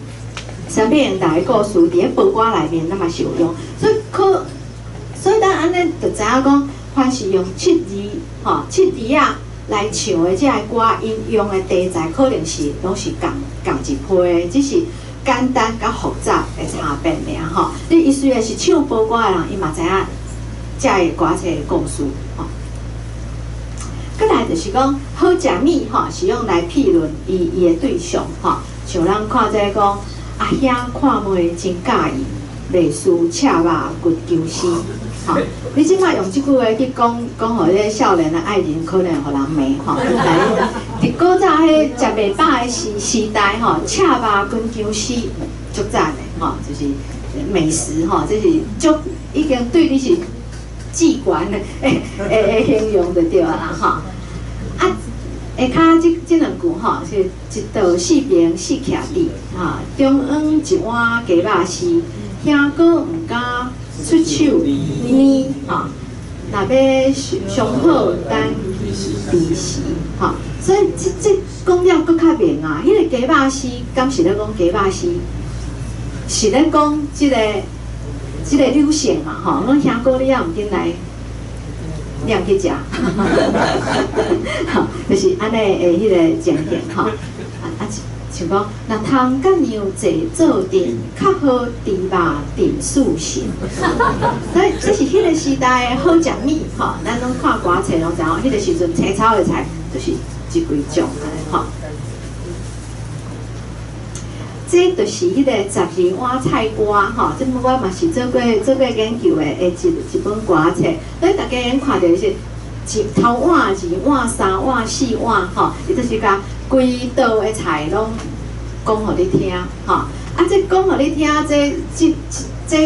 三撇英台的故事，佇咧報歌內面，咱嘛是有用。所以咱按呢就知影講，凡是用七字吼、七字仔來唱的這个歌，𪜶用的題材可能是攏是仝一批，只是簡單佮複雜的差別爾吼。你伊雖然是唱報歌的人，伊嘛知影這个歌冊的故事吼。閣來就是講好食物吼，是用來評論伊的對象吼。像咱看這個講，阿兄看妹真佮意，類似赤肉骨鳩絲吼。你這擺用這句話去講講，予彼個少年的愛人，可能予人罵吼。但是佇古早彼食袂飽的時代吼，赤肉滾薑絲足讚的吼，就是美食吼，這是足已經對你是至懸的形容就對啊啦吼。啊，下跤這兩句吼，是一道四平四徛佇，吼，中央一碗雞肉絲，兄哥毋敢出手捏吼，若欲上好等彼時吼，所以這講了閣較明啊。彼個雞肉絲，敢是咧講雞肉絲？是咧講這個這个柳姓嘛吼，阮兄哥你也毋緊來，你毋去食，吼，就是按呢的彼个情形吼。啊，像講，若通佮娘坐做陣，較好豬肉燉素心。所以這是彼个時代的好食物吼，咱攏看歌冊攏知影，彼个時陣青草的菜就是這幾種按呢吼。這就是彼个十二碗菜歌吼，這我嘛是做過研究的一本歌冊，所以大家會看著是一頭碗、二碗、三碗、四碗吼，伊就是共規道的菜攏講予你聽吼。啊，這講予你聽，這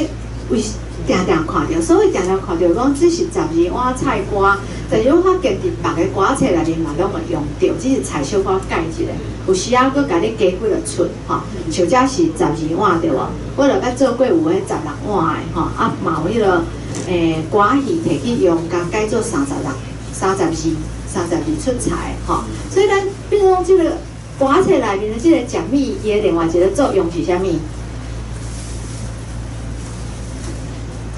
為定定看著，所以定定看著講這是十二碗菜歌，但是我發現佇別个歌冊內面嘛攏會用著，只是菜小可改一下，有時仔閣共你加幾落出吼。像這是十二碗對無？我就捌做過有彼十六碗的吼，啊嘛有彼个歌戲提去用，共改做36、32、32出菜吼。所以咱比如講這個歌冊內面的這个食物，伊的另外一个作用是啥物？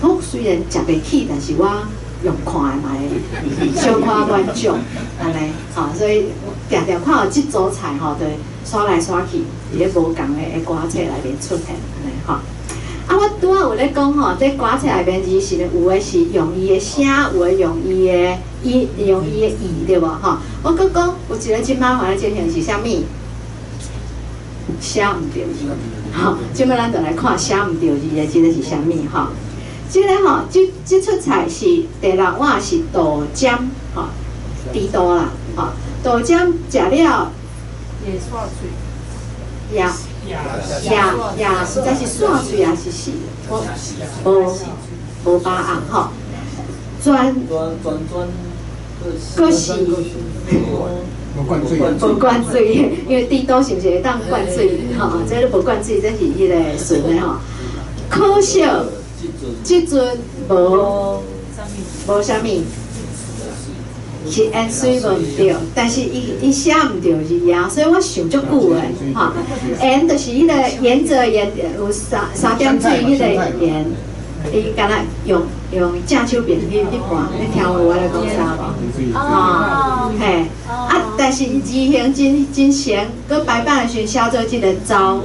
我雖然食袂起，但是我用看的嘛會小可滿足，按呢，吼，所以定定看到這組菜吼，就刷來刷去，佇咧無仝的歌冊內面出現，按呢吼。啊，我拄仔有咧講吼，這歌冊內面字是有的是用伊的聲，有的用伊的意，用伊的意，對無吼？我閣講有一个真麻煩的情形是啥物？寫毋著字，吼，這擺咱就來看寫毋著字的這个是啥物吼？這个吼，這出菜是第六碗是豆漿，吼，豬肚啦，吼，豆漿食了，也也也，毋知是散喙抑是死，無把握吼。全閣是無灌水，無灌水，因為豬肚是毋是會當灌水？吼，這個無灌水，這是彼个純的吼。可惜。這陣無啥物，是淹水無毋對，但是伊寫毋著字啊，所以我想足久的吼。淹就是彼个沿着沿有三點水彼个沿，伊敢若用正手邊去看，你聽有我咧講啥無？哦，嘿，啊，但是伊字形真長，閣排版的時陣寫做這个糟。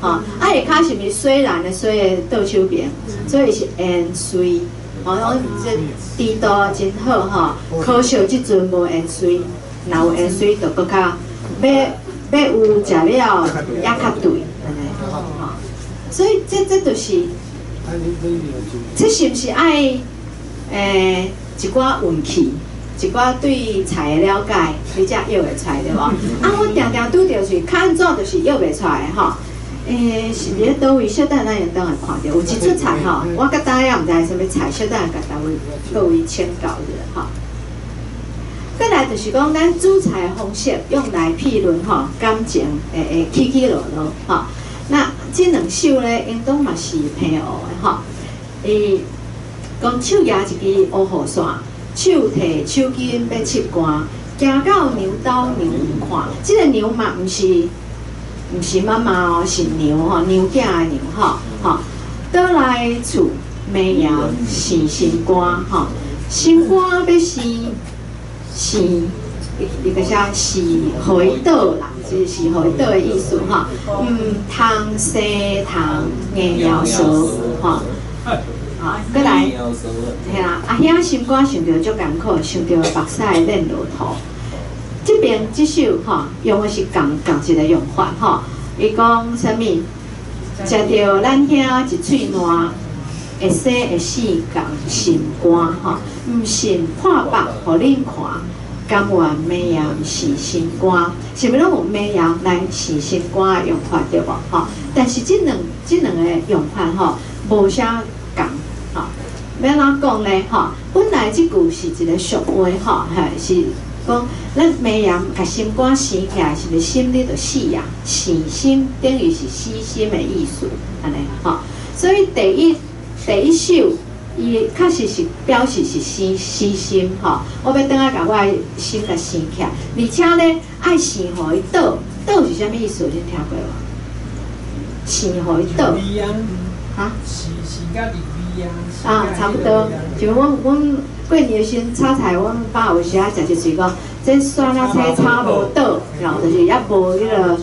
吼，啊，下跤是毋是水蘭的水的倒手邊，所以是淹水。吼，講這豬肚真好吼，可惜這陣無淹水，若有淹水就閣較欲有食了也較對，按呢吼。所以這就是，這是毋是愛一寡運氣，一寡對菜的了解，你才約會出來對無？啊，我定定拄著是較按怎就是約袂出來吼。是佇咧佗位？小等咱會當會看著有一出菜吼，我到今也毋知啥物菜，小等共大位各位請教一下吼。過來就是講，咱煮菜的方式用來評論吼感情會起起落落吼。那這兩首咧，應當嘛是平湖的吼。伊講手舉一支烏雨傘，手提手巾欲拭汗，行到娘兜娘有看，這个娘嘛毋是。毋是媽媽哦，是娘吼，娘囝的娘吼，吼。倒來厝，媽爺生心肝吼，心肝欲生生，伊個寫是予伊倒啦，就是予伊倒的意思吼。毋通生蟲硬枵趖吼，吼，閣來，嘿啦，阿兄心肝想著足艱苦，想著目屎練落土。這邊這首吼用的是仝一个用法吼，伊講啥物？食著咱兄一喙爛，會生會死仝心肝吼，毋信破腹予恁看，甘願罵鹽是心肝，是毋是攏有罵鹽來是心肝的用法對無吼？但是這兩个用法吼，無啥仝吼。欲按怎講呢？吼，本來這句是一个俗話吼，嘿是。講咱罵鹽共心肝生起來，是毋是心你就死啊？生心等於是死心的意思，按呢吼。所以第一首，伊確實是表示是死心吼。我欲轉來共我的心共生起來，而且呢，愛生予伊倒，倒是啥物意思？恁聽過無？生予伊倒，哈？生甲入味啊，差不多。像阮過年的時陣炒菜，阮爸有時仔食一喙講，這蒜仔青炒無倒，吼，就是猶無彼个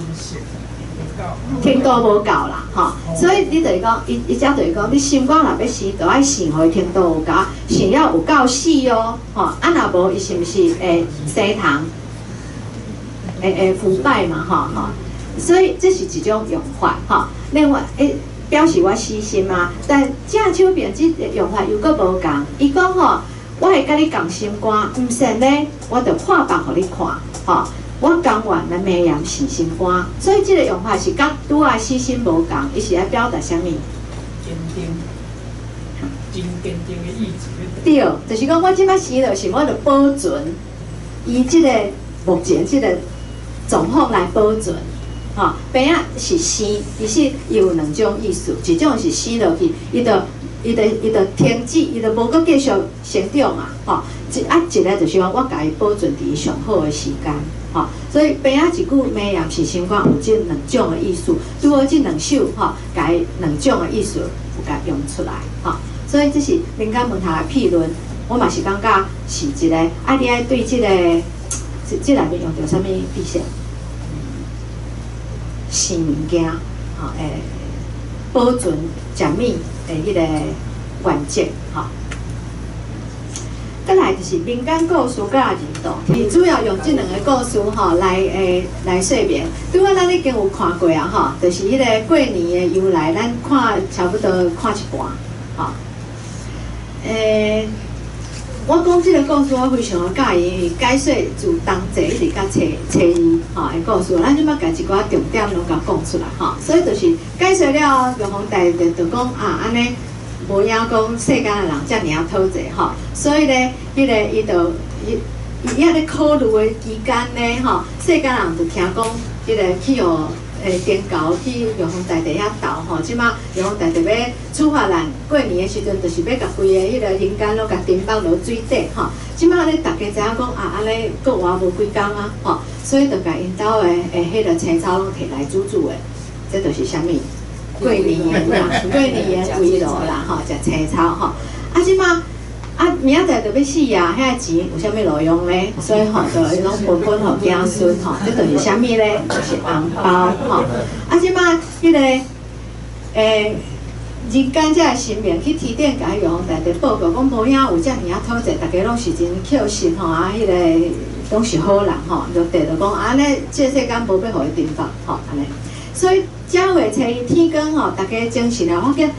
程度無夠啦，吼。所以你就是講，伊伊遮就是講，你心肝若欲生，就愛生予伊程度有夠，生了有夠死哦，吼。啊若無，伊是毋是會生蟲？會腐敗嘛，吼吼。所以這是一種用法，吼。另外，表示我死心啊，但正手邊這个用法又閣無仝。伊講吼，我會佮你仝心肝，毋信咧，我就破腹予你看，吼。我甘願來糜鹽生心肝，所以這个用法是佮拄仔死心無仝，伊是愛表達啥物？堅定，真堅定的意志。對，就是講我這擺生落是，我就保存伊這个目前這个狀況來保存。吼，邊仔是生，其實伊有兩種意思，一種是生落去，伊就停止，伊就無閣繼續成長啊，吼。一个就是講，我共伊保存佇伊上好的時間，吼。所以邊仔一句糜鹽生心肝有這兩種的意思，拄好這兩首吼，共伊兩種的意思有共用出來，吼。所以這是民間文學的評論，我嘛是感覺是一個，啊，你愛對這个，這內面用著啥物比喻？生物件，吼，保存食物的彼个原則，吼。閣來就是民間故事佮人道，伊主要用這兩个故事吼來說明。拄仔咱已經有看過啊，吼，就是彼個過年的由來，咱看差不多看一半，吼。我講這个故事，我非常的佮意，因為解說自冬至一直到初初二吼的故事，咱這擺共一寡重點攏共講出來吼。所以就是解說了，玉皇大帝就講啊，按呢無影講世間的人遮爾仔討債吼，所以咧，彼个伊就伊伊遐咧考慮的期間咧吼，世間人就聽講，彼个去予天猴去玉皇大帝遐鬥吼，這擺玉皇大帝欲處罰咱過年的時陣，就是欲共規个彼个人間攏共沉放落水底吼。這擺咧，大家知影講啊，按呢閣活無幾工啊吼，所以就共𪜶兜的彼个青草攏提來煮煮的，這就是啥物？過年的啦，過年的圍爐啦吼，食青草吼。啊，這擺啊，明仔載就欲死啊，遐個錢有啥物路用咧？所以吼，就攏分分予子孫吼，這就是啥物咧？就是紅包吼。啊，這擺彼个人間這个神明去天頂共玉皇大帝報告，講無影有遮爾仔討債，逐家攏是真孝順吼，啊，彼个攏是好人吼，就帝就講按呢，這世間無欲予伊懲罰吼，按呢。所以正月初一天光吼，逐家精神啊，發現，啊，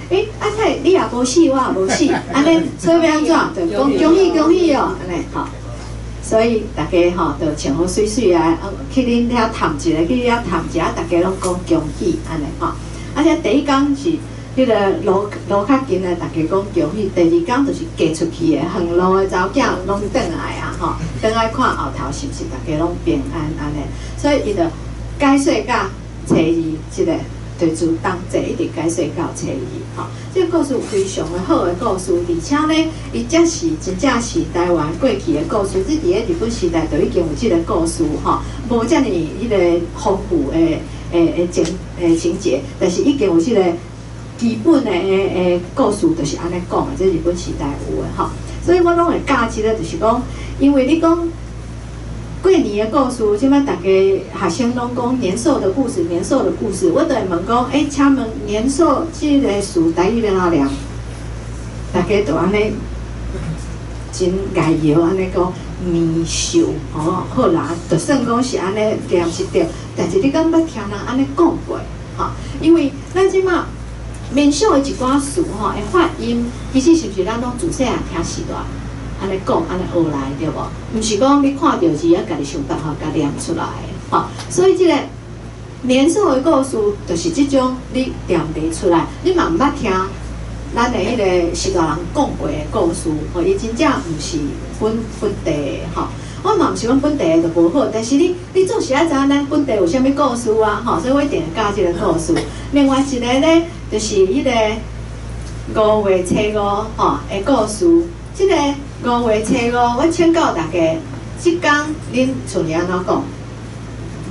你也無死，我也無死，按呢，所以欲按怎？就講恭喜恭喜哦，按呢吼。所以逐家吼就穿好媠媠啊，去恁遐探一下，去遐探一下，逐家攏講恭喜，按呢吼。啊，這第一工是彼个路路較近的，逐家講恭喜；第二工就是嫁出去的，遠路的查某囝攏轉來啊，吼，轉來看後頭是毋是逐家攏平安按呢。所以伊就解說甲初二，這个就自冬至一直解說到初二，吼。這个故事非常的好的故事，而且呢，伊才是真正是台灣過去的故事。這佇咧日本時代就已經有這个故事，吼，無遮爾彼個豐富的情節，但是已經有這个基本的故事，就是按呢講的。這日本時代有的，吼。所以我攏會教這个，就是講，因為你講過年的故事，這擺逐家學生攏講年獸的故事，年獸的故事，我就會問講，請問年獸這个詞台語欲按怎念？逐家就按呢真礙搖按呢講年獸，吼，好啦，就算講是按呢念是對，但是你敢捌聽人按呢講過？吼，因為咱這擺民俗的一寡詞吼，的發音，其實是毋是咱攏自細漢聽習慣？按呢講，按呢學來對無？毋是講你看著字啊，家己想辦法共念出來吼。所以這個年獸的故事，就是這種你念袂出來，你嘛毋捌聽咱的彼个序大人講過的故事，吼，伊真正毋是本地的吼。我嘛毋是講本地的就無好，但是你總是愛知影咱本地有啥物故事啊，吼，所以我一定會教這个故事。另外一個咧，就是彼个五月初五吼的故事。這个五月初五，我請教大家，這工恁厝裡按怎講？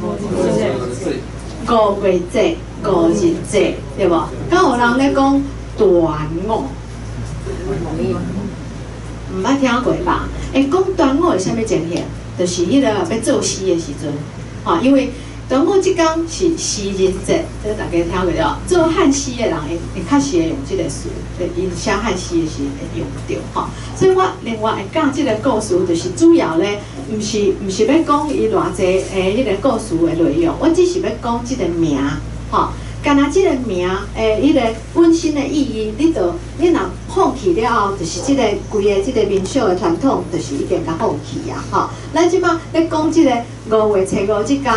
五月節、五日節，對無？敢有人咧講端午？毋捌聽過吧？會講端午是啥物情形？就是彼个欲作詩的時陣，吼，因為端午這工是詩人節，這大家聽過對？做漢詩的人會會較時會用這个詞，𪜶寫漢詩的時會用著吼。所以我另外會教這个故事，就是主要咧，毋是欲講伊偌濟的彼个故事的內容，我只是欲講這个名，吼。干焦這个名的彼个本身的意義，你就你若放棄了後，就是這个規个這个民俗的傳統，就是已經共放棄啊！吼，咱這擺咧講這个五月初五這工，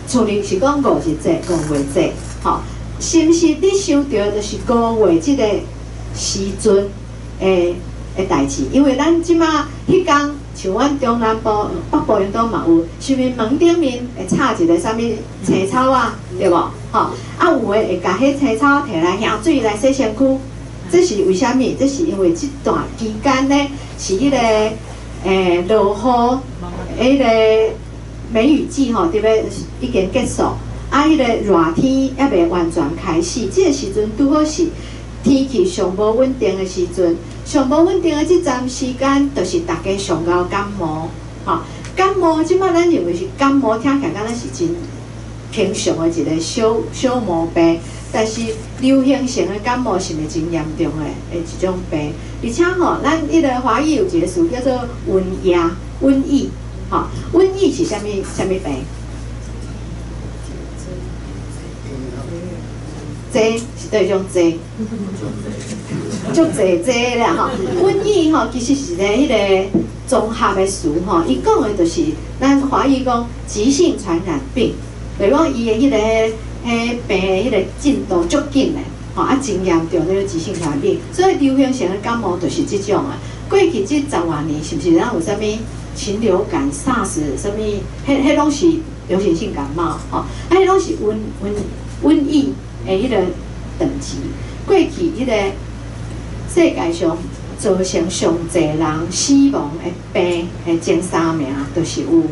厝裡是講五日節、五月節，吼，是毋是你想著就是五月這个時陣的的代誌？因為咱這擺彼工，像阮中南部、北部𪜶都嘛有，是毋是門頂面會插一个啥物青草仔，對無？吼，啊有的會共彼青草提來挾水來洗身軀，這是為啥物？這是因為這段期間呢，是彼个落雨，彼个梅雨季吼，佇咧已經結束，啊，彼个熱天猶未完全開始，這个時陣拄好是天氣上無穩定的時陣，上無穩定的這陣時間，就是大家上𠢕感冒，吼，感冒這擺咱認為是感冒，聽起來敢若是真平常的一个小小毛病，但是流行性的感冒是毋是真嚴重的的一種病？而且吼，咱彼个華語有一个詞叫做瘟疫，瘟疫，吼，瘟疫是啥物啥物病？這是佗一種這？足濟這啦吼，瘟疫吼其實是一個彼個綜合的詞吼，伊講的就是咱華語講急性傳染病。就是講伊的彼个彼病的彼个進度足緊的，吼啊真嚴重，那個急性傳染病。所以流行性的感冒就是這種啊。過去這十外年，是毋是咱有啥物禽流感、SARS 啥物？彼彼攏是流行性感冒，吼，啊，彼攏是瘟瘟瘟疫的彼個等級。過去彼個世界上造成上濟人死亡的病的前三名，就是有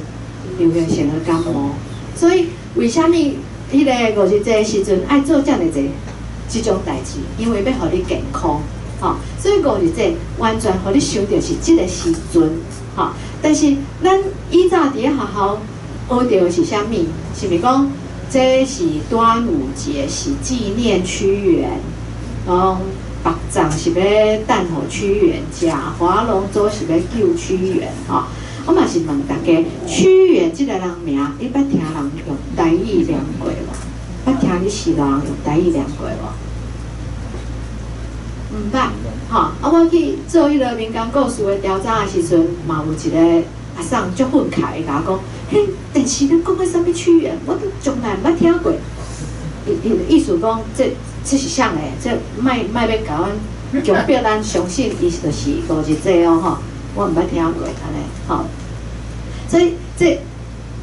流行性的感冒。所以為啥物彼个五日節的時陣愛做遮爾濟這種代誌？因為欲予你健康，吼。所以五日節完全予你想著是這个時陣，吼。但是咱以早佇咧學校學著的是啥物？是毋是講這是端午節，是紀念屈原？講白粽是欲等予屈原食，划龍舟是欲救屈原，吼。我嘛是問大家，屈原這个人名，你捌聽人用台語念過無？捌聽你序大人用台語念過無？毋捌，吼！啊，我去做彼个民間故事的調查的時陣，嘛有一個阿桑足憤慨，伊共我講：嘿，電視咧講彼啥物屈原，我都從來毋捌聽過。伊伊意思講，這這是啥个？這莫莫欲共阮強迫咱相信，伊就是五日節哦，吼！我毋捌聽過按呢，吼。所以這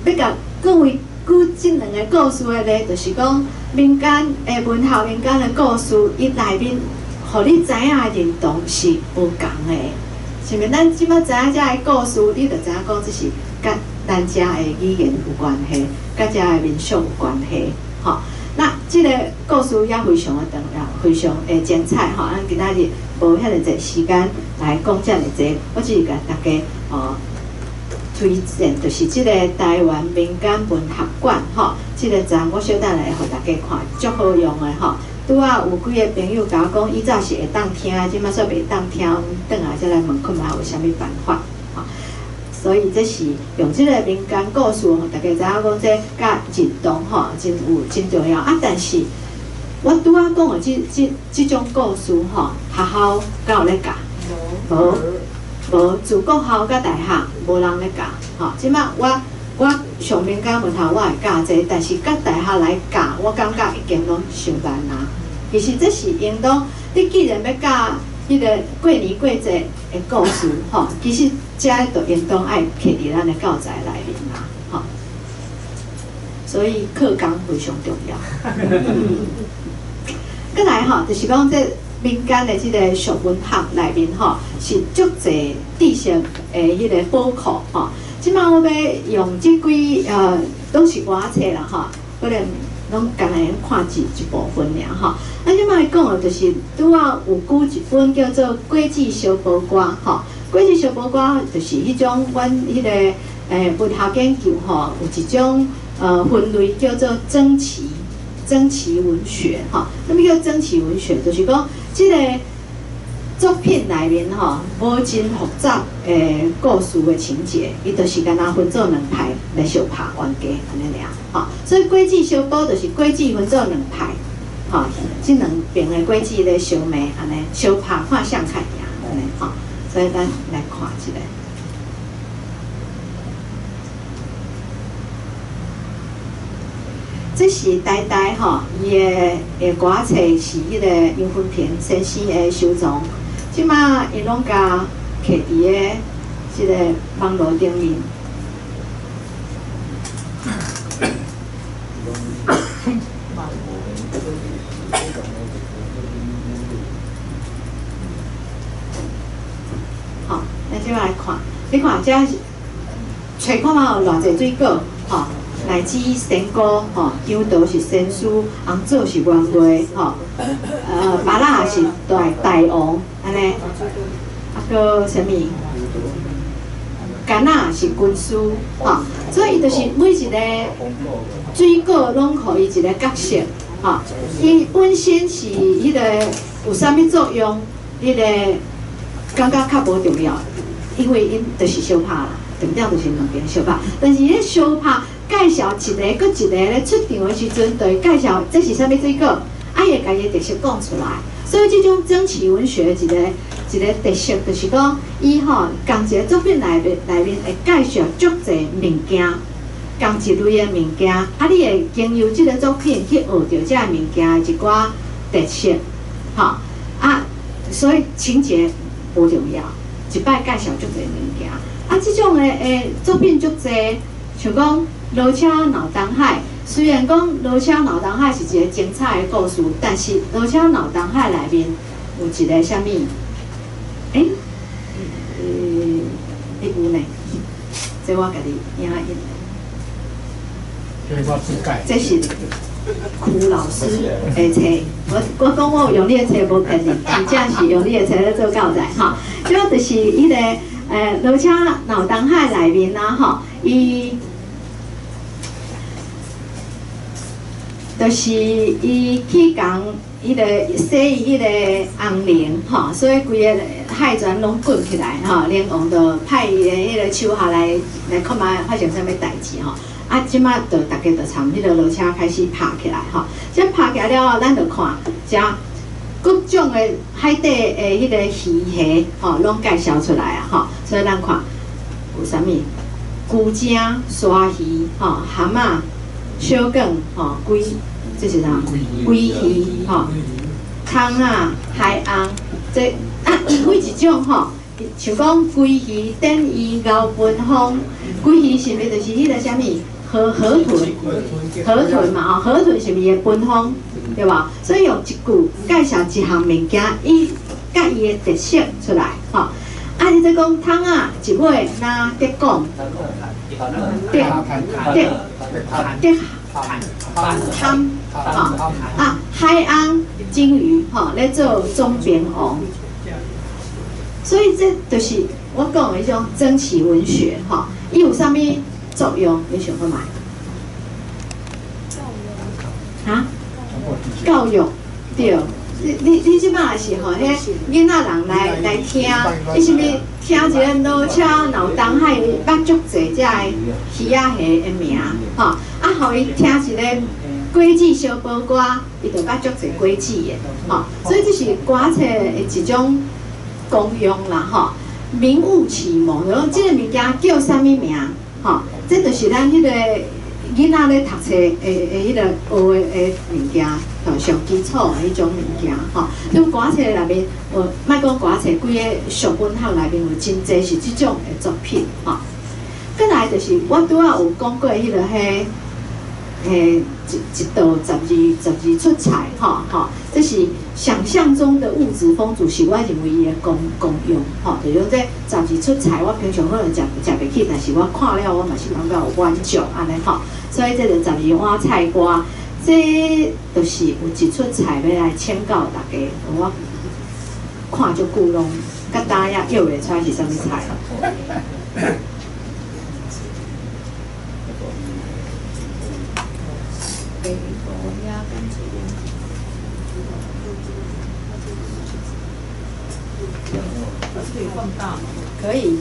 欲共各位舉這兩个故事的例，就是講民間的文學、民間的故事，伊內面予你知影的認同是無仝的。是毋是？咱這擺知影遮个故事，你就知影講這是佮咱遮的語言有關係，佮遮的民俗有關係，吼。那這个故事也非常的長，也非常的精彩，吼。咱今仔日無遐爾濟時間來講遮爾濟，我只是共大家哦推薦，就是這个台灣民間文學館，吼，這个站我小等來予大家看，足好用的吼。拄仔有幾个朋友共我講，以早是會當聽，這擺煞袂當聽，阮轉來才來問看覓有啥物辦法，吼。所以這是用這个民間故事，予大家知影講這佮認同吼，真有真重要啊。但是我拄仔講的這這這種故事吼，學校敢有咧教？無，無，自國校佮大學無人咧教，吼。這擺我我上民間文學我會教這個，但是佮大學來教，我感覺已經攏傷慢啊。其實這是應當，你既然欲教彼个過年過節的故事，吼，其實這就應當愛摕佇咱的教材內面啊，吼。所以課綱非常重要。閣來吼，就是講這民間的這个俗文學內面吼，是足濟知識的彼个寶庫吼。這擺我欲用這幾攏是我冊啦吼，可能攏干焦會看一一部分爾吼。啊，這擺講的就是拄仔有舉一本叫做《過節相報歌》吼，果子相报歌就是彼种阮彼个文学研究吼，有一种分类叫做整齐文学吼。啥物叫整齐文学？就是讲这个作品内面吼，无真复杂的故事的情节，伊就是干焦分做两派来相拍冤家按呢尔吼。所以果子相报就是果子分做两派，吼，这两边的果子咧相骂按呢，相拍看谁较赢按呢吼。所以咱来看一下。这是台大吼，伊的歌册是彼个杨芬平先生的收藏，这马伊攏共摕伫个这个网路顶面。好，咱这马来看，你看这揣看覓有偌济水果，吼。乃至仙姑吼，香桃是仙师，红枣是圆月吼，芭乐是大王按呢，啊阁啥物？柑仔是军师吼，所以伊就是每一个水果拢予伊一个角色吼，伊本身是彼个有啥物作用，彼个感觉较无重要，因为𪜶就是相拍啦，重点就是两边相拍，但是彼相拍。介绍一个阁一个咧出场的时阵，就会介绍这是啥物水果，啊，伊会共伊的特色讲出来。所以这种整齐文学一个一个特色，就是讲伊吼仝一个作品内面会介绍足济物件，仝一类的物件，啊，你会经由这个作品去学著这个物件的一寡特色，吼啊，所以情节无重要，一摆介绍足济物件，啊，这种的作品足济，像讲。罗车闹东海，虽然讲罗车闹东海是一个精彩的故事，但是罗车闹东海内面有一个啥物？有呢，这我家己影印。这是区老师的册，我讲我有用你的册无骗你，真正是用你的册咧做教材吼。这就是彼个罗车闹东海内面啊吼，伊。就是伊去共彼个洗伊彼个红龙吼，所以规个海船拢滚起来吼，龙王就派伊的彼个手下来看觅发生啥物代志吼。啊，这马就大家就参彼个罗车开始拍起来吼。这拍起来了后，咱就看遮各种的海底的彼个鱼虾吼，拢介绍出来啊吼。所以咱看有啥物龟苓、鲨鱼吼、蛤蟆、小卷吼、龟。这是啥？鲑鱼吼，蚶仔、海翁，这啊，伊每一种吼，像讲鲑鱼、等于牛奔风，鲑鱼是毋是就是彼个啥物？河豚，河豚嘛吼，河豚是毋是会奔风，对无？所以用一句介绍一项物件，伊佮伊的特色出来吼。啊，你这讲蚶仔一尾若得讲，得得。贪吼啊，海翁、金鱼吼咧做总兵王，所以这就是我讲的彼种整齐文学吼，伊有啥物作用？你想看觅？哈？教育对，你这摆也是吼，彼囡仔人来听，伊是毋是听一个罗车闹东海，捌足济这个鱼仔虾的名吼？啊，予伊听一个果子相报歌，伊就捌足济果子的吼。所以这是歌册的一种功用啦吼。名物启蒙，就讲这个物件叫啥物名吼？这就是咱彼个囡仔咧读册的彼个学的物件，吼，上基础的彼种物件吼。你歌册内面，有莫讲歌册，规个俗文学内面有真济是这种的作品吼。过来就是我拄仔有讲过彼个彼，一道十二出菜吼吼，这是想象中的物质丰足，是我认为伊的功用吼。就是讲这十二出菜，我平常可能食袂起，但是我看了我嘛是感觉有满足按呢吼。所以这个十二碗菜瓜，这就是有一出菜欲来请教大家，我看足久拢佮今也臆袂出来是啥物菜。可以放大。可以，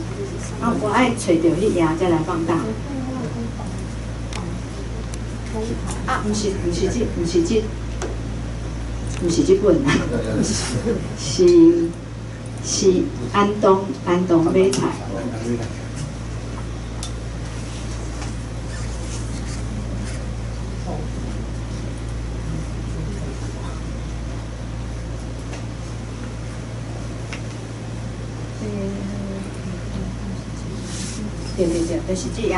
啊，我愛揣著彼頁再來放大。啊，毋是這本啊，是安東買菜。對對對，就是這樣。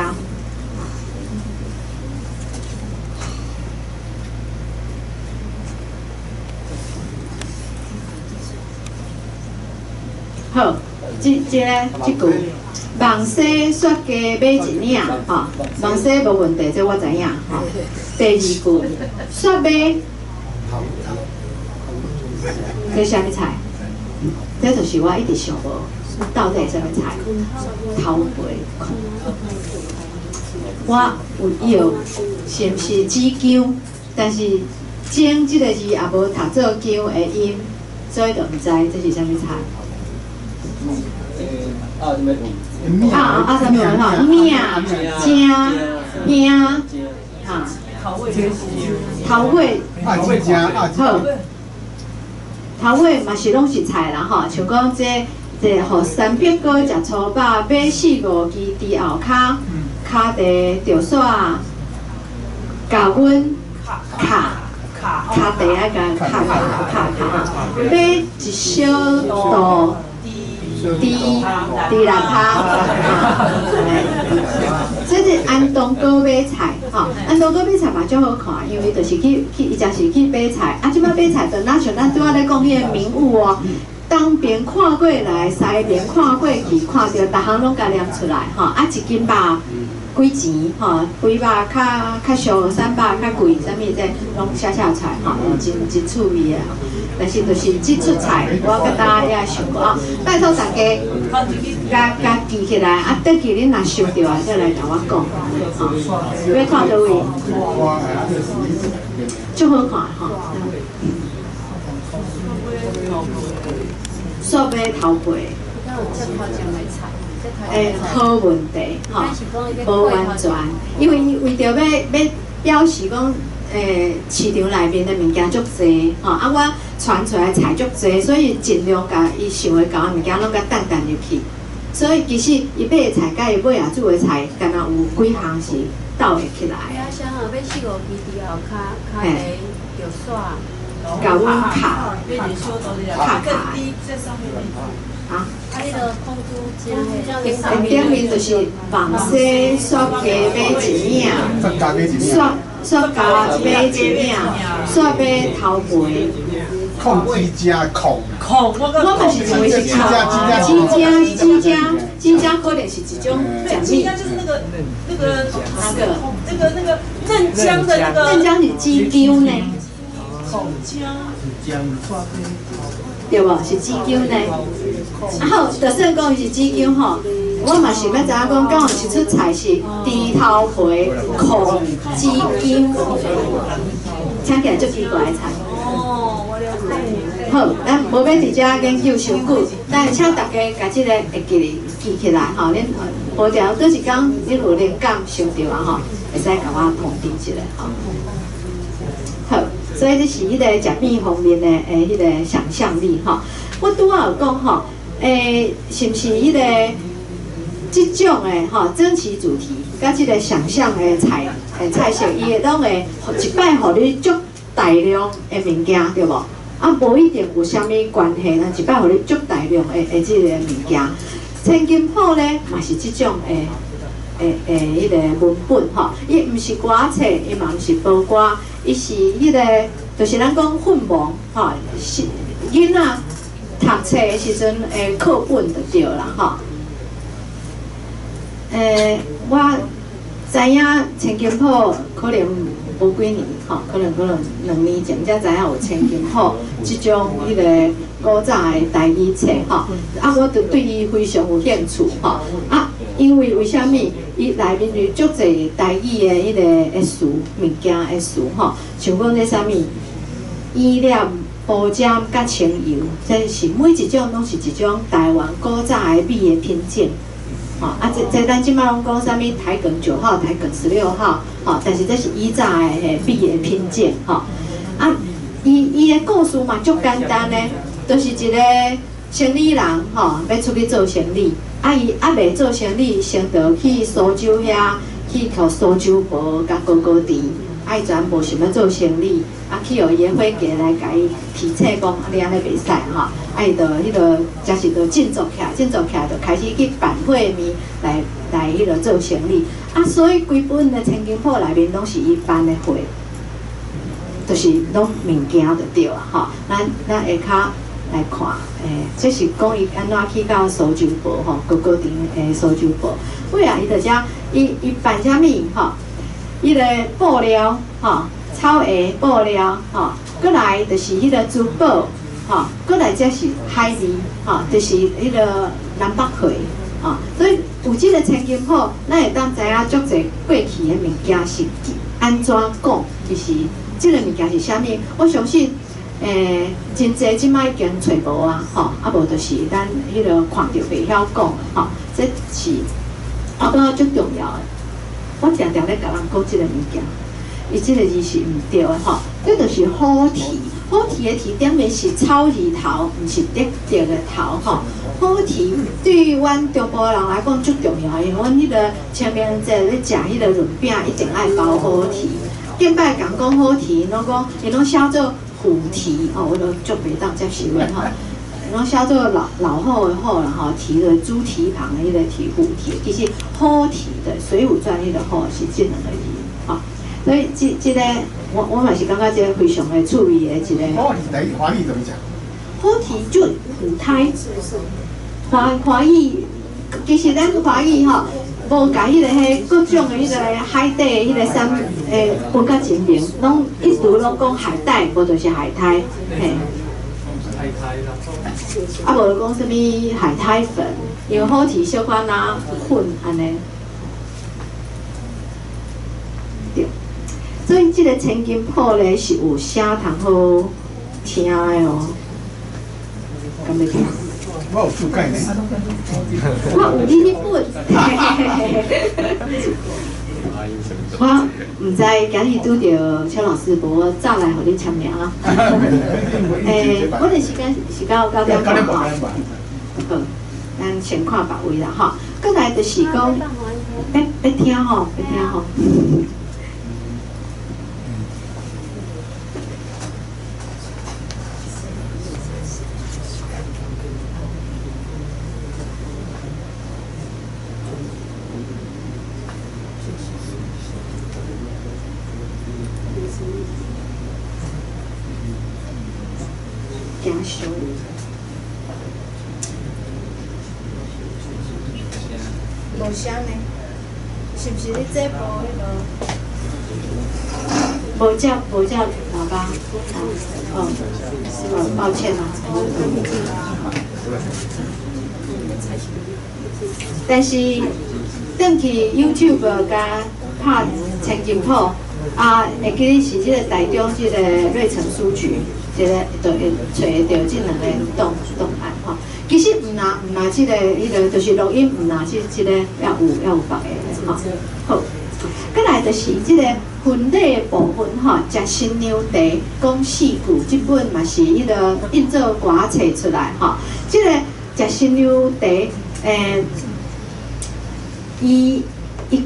好，這句，網西雪雞買一領，吼，網西無問題，這我知影，吼。第二句，雪買，這啥物菜？這就是我一直想無，到底是啥物菜？頭皮空。我有藥，是毋是子姜？但是“姜”這個字也無讀做“姜”的音，所以就毋知這是啥物菜。啊，啥物吼？命、正、兄，哈。頭尾。好。頭尾嘛是攏是菜啦吼，像講這予三伯哥食粗飽，買四五支豬後跤，跤地著煞，共阮卡跤地愛共卡卡卡卡，買一小道豬豬肋跤，這是安東哥買菜，吼，安東哥買菜嘛足好看，因為就是去，伊就是去買菜，啊，這擺買菜就若像咱拄仔咧講彼個名物哦。東邊看過來，西邊看過去，看著逐項攏共念出來，吼，啊，一斤肉幾錢，吼，肥肉較俗，瘦肉較貴，啥物這攏寫出來，吼，真趣味的。但是就是這出菜，我佮大家也想過啊，拜託大家，共記起來，啊，轉去恁若想著啊，再來共我講，吼，欲看佗位？足好看，吼。煞買頭皮，好問題，吼，無完全，因為為著欲表示講，市場內面的物件足濟，吼，啊，我傳出來菜足濟，所以盡量共伊想會到的物件攏共擲擲入去。所以其實伊買的菜佮伊尾仔煮的菜，敢若有幾項是鬥會起來。啊，啥啊？買四五支豬後跤，跤地著煞。共阮卡卡卡啊！頂面就是網西雪雞買一領，雪雞買一領，雪買頭皮。控雞精控。控，我嘛是認為是控。雞精可能是一種食物。雞精就是那個嫩薑的那個。嫩薑是雞姜呢。薑，對無？是子薑呢。啊好，就算講伊是子薑吼，我嘛想欲知影講，敢有一出菜是豬頭皮控子薑，聽起來足奇怪的菜。哦，我了解。好，咱無欲佇遮研究傷久，但請大家共這個會記記起來吼。恁無條佗一工，恁有靈感想著啊吼，會使共我通知一下吼。好。所以這是彼個食物方面的彼個想像力吼。我拄仔有講吼，是毋是彼個這種的吼整齊主題，佮這個想像的菜色，伊會攏會一擺予你足大量的物件，對無？啊，無一定有啥物關係，但一擺予你足大量的這個物件。千金譜咧嘛是這種的彼個文本吼，伊毋是歌冊，伊嘛毋是報歌。伊是彼個，就是咱講訓蒙吼，是囡仔讀冊的時陣的課本就對啦吼。我知影千金譜可能無幾年吼，可能2年前才知影有千金譜這種彼個古早的台语册吼，啊，我就对伊非常有兴趣吼，啊，因为为啥物？伊内面有足济台语的彼个的词物件的词吼，像讲这啥物，腌料、包浆佮清油，这是每一种拢是一种台湾古早的米的品种。吼，啊，这咱这摆拢讲啥物台梗9号、台梗16号，吼，但是这是以早的米的品种，吼，啊，伊的故事嘛足简单的，就是一个生意人，吼，欲出去做生意，啊，伊犹未做生意，先著去苏州遐去予苏州婆佮高高甜，啊，伊全无想欲做生意，啊，去予伊的伙计来共伊提醒讲，啊，你按呢袂使吼，啊，伊就彼个，才是就振作起来，振作起来就开始去办会面来彼个做生意，啊，所以规本的千金铺内面拢是伊办的会，就是拢物件就对啊，吼，咱下跤来看，这是讲伊按怎去到苏州埔吼，高高甜的苏州埔，尾啊，伊就遮，伊办啥物吼？彼个布料吼，草鞋布料吼，阁来就是彼个珠宝吼，阁来才是海味吼，就是彼个南北回吼，所以有这个千金铺，咱会当知影足济过去的物件是按怎讲，其实这个物件是啥物？我相信，真济这摆已经揣无啊，吼，啊无就是咱彼个看著袂晓讲吼，这是我感觉足重要的。我常常咧共人讲这个物件，伊这个字是毋对的吼。这就是虎蹄，虎蹄的蹄顶面是草字头，毋是竹竹的头吼。虎蹄对于阮中部人来讲足重要，因为阮彼个清明节咧食彼个润饼，一定爱包虎蹄。顶摆共讲虎蹄，拢讲伊拢写做虎蹄哦，我都足袂当接受的吼。拢写做老虎的虎啦吼，蹄的猪蹄旁的彼个蹄虎蹄，其实虎蹄的《水浒传》彼个虎是这两个字吼。所以这个我嘛是感觉这个非常的趣味的一个。虎蹄台语华语怎么讲？虎蹄就虎胎，华语其实咱华语吼，无共彼个彼各种的彼个海底的彼个产分甲真明，拢一直拢讲海带，无就是海苔，嘿。啊，无讲啥物海苔粉，因为虎蹄小可若粉按呢。对，所以这个千金铺咧是有声通好听的哦。敢欲听？我有注解呢。我有你彼本。我毋知今日拄著邱老师，无我早来予你签名啊。我的时间是到9点半吼。好，咱先看别位啦吼。阁来就是讲，欲听吼，欲听吼。无声呢？是毋是你这无彼个？无接无接喇叭，哦，哦，抱歉啊。但是转去 YouTube 共拍千金铺，啊，会记得是这个台中这个瑞成书局，这个就会揣得著这两个档案吼。其实毋若这个彼个，就是录音，毋若这个犹有别个吼。好，阁来就是这个婚礼的部分吼，食新娘茶讲四句，这本嘛是彼个印做歌册出来吼。这个食新娘茶，伊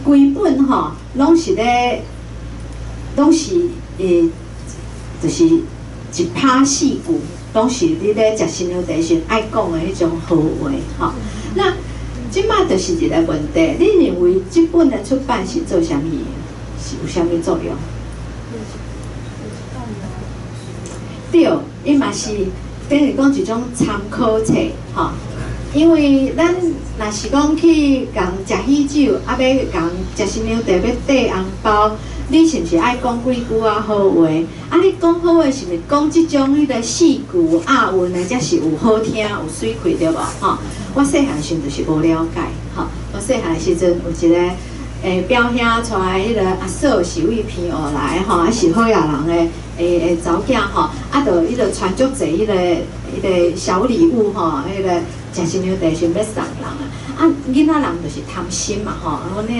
规本吼，拢是咧，拢是就是一拍四句。拢是你咧食新娘茶时爱讲的彼种好话吼。那这摆就是一个问题，你认为这本的出版是做啥物？是有啥物作用？对，伊嘛是等于讲一种参考册吼。因为咱若是讲去共食喜酒，啊欲共食新娘茶欲缀红包，你是毋是愛講幾句仔好話？啊，你講好話是毋是講這種彼个四句押韻的，才是有好聽、有媠氣對無？吼，我細漢時陣就是無了解，吼，我細漢時陣有一个表兄帶彼个阿嫂是佚澎湖來吼，啊是好野人的查某囝吼，啊，就彼个傳足濟彼个小禮物吼，彼个食新娘茶想欲送人啊，啊囡仔人就是貪心嘛吼，阮彼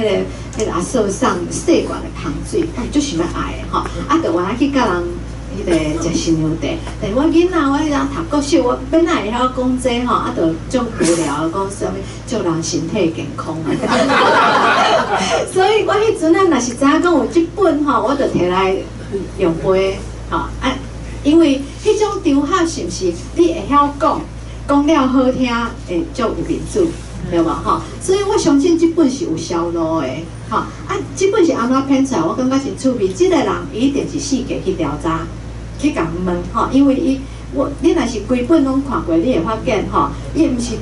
个阿嫂送細罐的香水，足想欲愛的吼，啊，就原來去佮人彼个食新娘茶，但是我囡仔我彼陣讀國小，我欲哪會曉講這吼，啊，就足無聊講啥物，祝人身體健康啊。所以我彼陣啊，若是知影講有這本吼，我就提來用背吼啊，因為彼種場合是毋是你會曉講，講了好聽，會足有面子，對無吼？所以我相信這本是有銷路的，吼啊，這本是按怎編出來？我感覺真趣味。這个人伊一定是四界去調查，去共問吼，因為伊我你若是規本攏看過，你會發現吼，伊毋是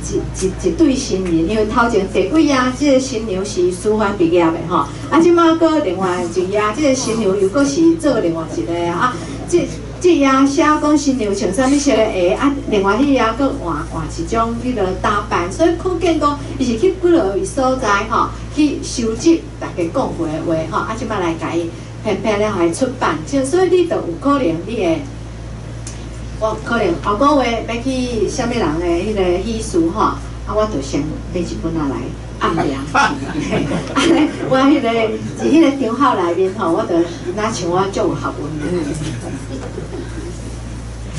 一對新人，因為頭前第幾頁這个新娘是師範畢業的吼，啊，這馬閣另外一頁，這个新娘又閣是做另外一个啊，這頁寫講新娘穿啥物色的鞋，啊，另外彼頁閣換換一種彼个打扮，所以可見講伊是去幾落位所在吼，去收集大家講過的話吼，啊，這馬來共伊編編了來出版，就所以你就有可能你會。我可能後個月欲去啥物人的彼个喜事吼，啊，我就先買一本仔來暗量。按呢，我彼个佇彼个場合內面吼，我就若像我足有學問的。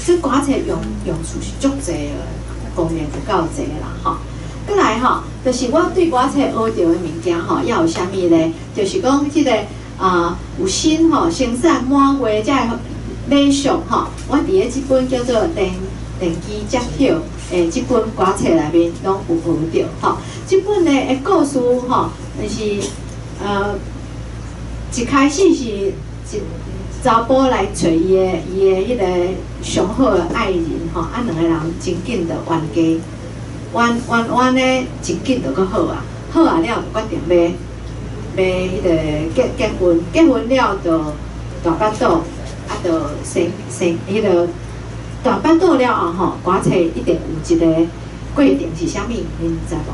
這歌冊用處是足濟的，功能有夠濟啦吼。閣來吼，就是我對歌冊學著的物件吼，猶有啥物咧？就是講這个啊，有新吼，生產滿月才會禮俗吼，我佇咧這本叫做《電機接票》的這本歌冊內面攏有學著吼。這本的故事吼，就是一開始是一查埔來揣伊的彼个上好的愛人吼，啊兩个人真緊就冤家，冤冤冤咧真緊就閣好啊，好啊了就決定欲彼个結婚，結婚了就大腹肚。啊，就生彼个大腹肚了後吼，歌冊一定有一个過程是啥物？恁知無？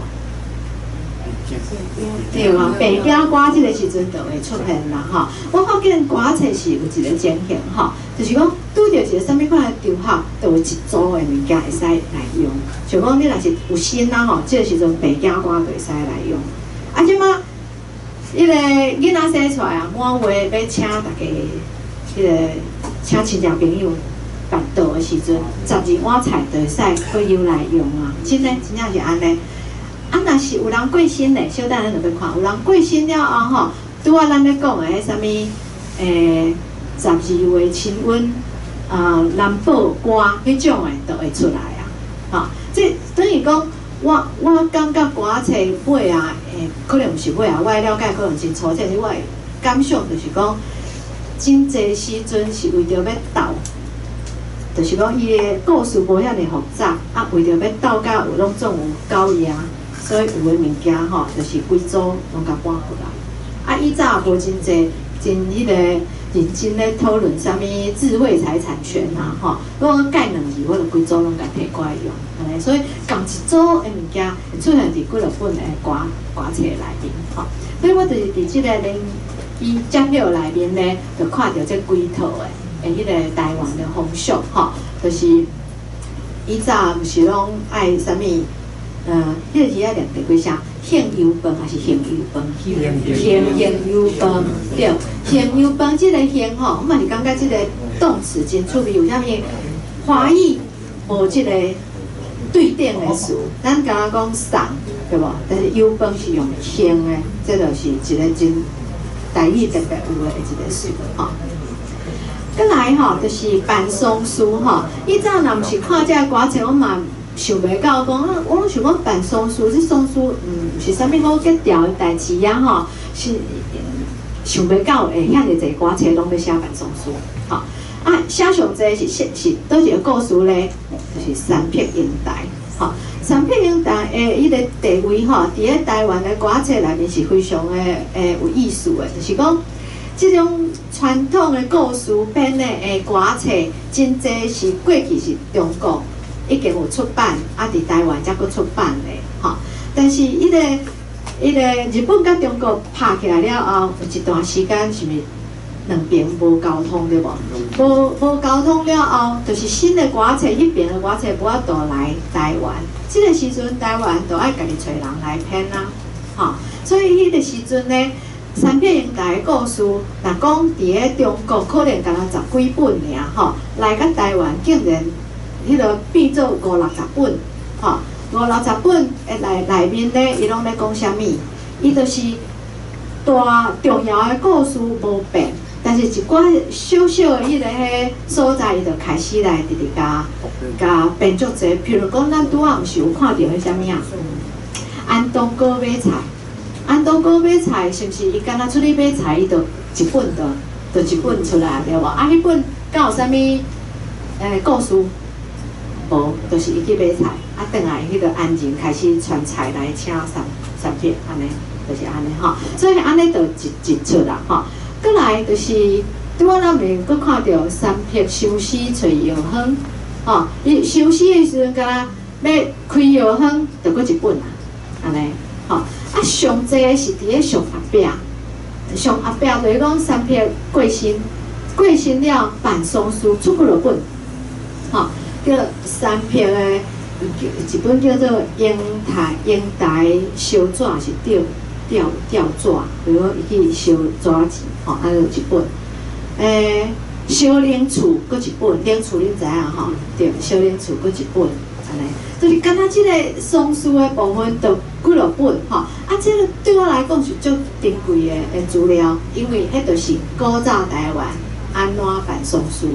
對啊，白囝歌這个時陣就會出現啦吼。我發現歌冊是有一個情形吼，就是講拄著一個啥物款的場合，就有一組的物件會使來用。像講你若是有身啊吼，這个時陣白囝歌就會使來用。啊，這馬彼个囡仔生出來啊，滿月欲請大家彼个請親戚朋友辦桌的時陣，12碗菜就會使閣又來用啊！真的，真正是按呢。啊，若是有人過身咧，小等咱就欲看，有人過身了後吼，拄仔咱咧講的彼啥物，12月親溫啊，南報歌彼種的，就會出來啊！吼，這等於講，我感覺歌冊尾啊，可能毋是尾啊，我的了解可能真粗淺，是我的感想就是講，真濟時陣是為著欲鬥，就是講伊的故事無遐爾複雜，啊，為著欲鬥甲有攏總有狗爺，所以有的物件吼，就是規組攏共搬過來。啊，以早無真濟真彼個認真咧討論啥物智慧財產權啊，吼，我講蓋兩字，我就規組攏共提過來用，按呢，所以仝一組的物件會出現佇幾落本的歌冊內面，吼。所以我就是佇這个連伊接票內面咧，就看著這幾套的彼个台灣的風俗，吼，就是以早毋是攏愛啥物，彼个字愛念第幾聲？杏油飯還是杏油飯？杏油飯，對，杏油飯這个杏吼，我嘛是感覺這个動詞真趣味，為啥物？華語無這個對等的詞，咱敢若講送，對無？但是油飯是用杏的，這就是一個真台語特別有的一個詞吼。閣來吼，就是辦喪事吼。以早若毋是看這个歌冊，我嘛想袂到講，我攏想講辦喪事，這喪事毋是啥物好格調的代誌啊吼，是想袂到會遐爾濟歌冊攏欲寫辦喪事吼。啊，寫上濟是寫是佗一個故事咧？就是山碧英台吼。山碧英台的彼个地位吼，佇咧台灣的歌冊內面是非常的有意思的，就是講，這種傳統的故事編的歌冊，真濟是過去是中國已經有出版，啊，佇台灣才閣出版的，吼。但是彼個日本佮中國拍起來了後，有一段時間是毋是兩邊無溝通對無？無溝通了後，就是新的歌冊，彼邊的歌冊無法度來台灣。這個時陣，台灣就愛家己揣人來編啊，吼。所以彼個時陣呢，三撇英台的故事，若講佇咧中國可能敢若十幾本爾吼，來到台灣竟然彼個變做五六十本，吼，五六十本的內面咧，伊攏咧講啥物？伊就是大重要的故事無變，但是一寡小小的彼個彼所在，伊就開始來直直共編足濟。譬如講，咱拄仔毋是有看著彼啥物啊？安東哥買菜。安東哥買菜，是毋是伊敢若出去買菜，伊就一本就一本出來對無？啊，彼本敢有啥物故事？無，就是伊去買菜，啊，轉來彼個安仁開始傳菜來請三撇，按呢，就是按呢吼。所以按呢就一出啦吼。閣來就是拄仔咱咪閣看著三撇收屍揣藥方，吼，伊收屍的時陣，敢若欲開藥方，就閣一本啊，按呢，吼。啊，上濟的是佇咧上後壁，上後壁就是講三撇過身，過身了辦喪事出幾落本，吼，叫三撇的一本叫做《英台燒紙》是吊紙，比如講伊去燒紙錢，吼，啊有一本，燒靈厝閣一本，靈厝恁知影吼？對，燒靈厝閣一本，按呢，就是敢若這個喪事的部分，就幾落本吼。啊，這個對我來講是足珍貴的資料，因為彼就是古早台灣按怎辦喪事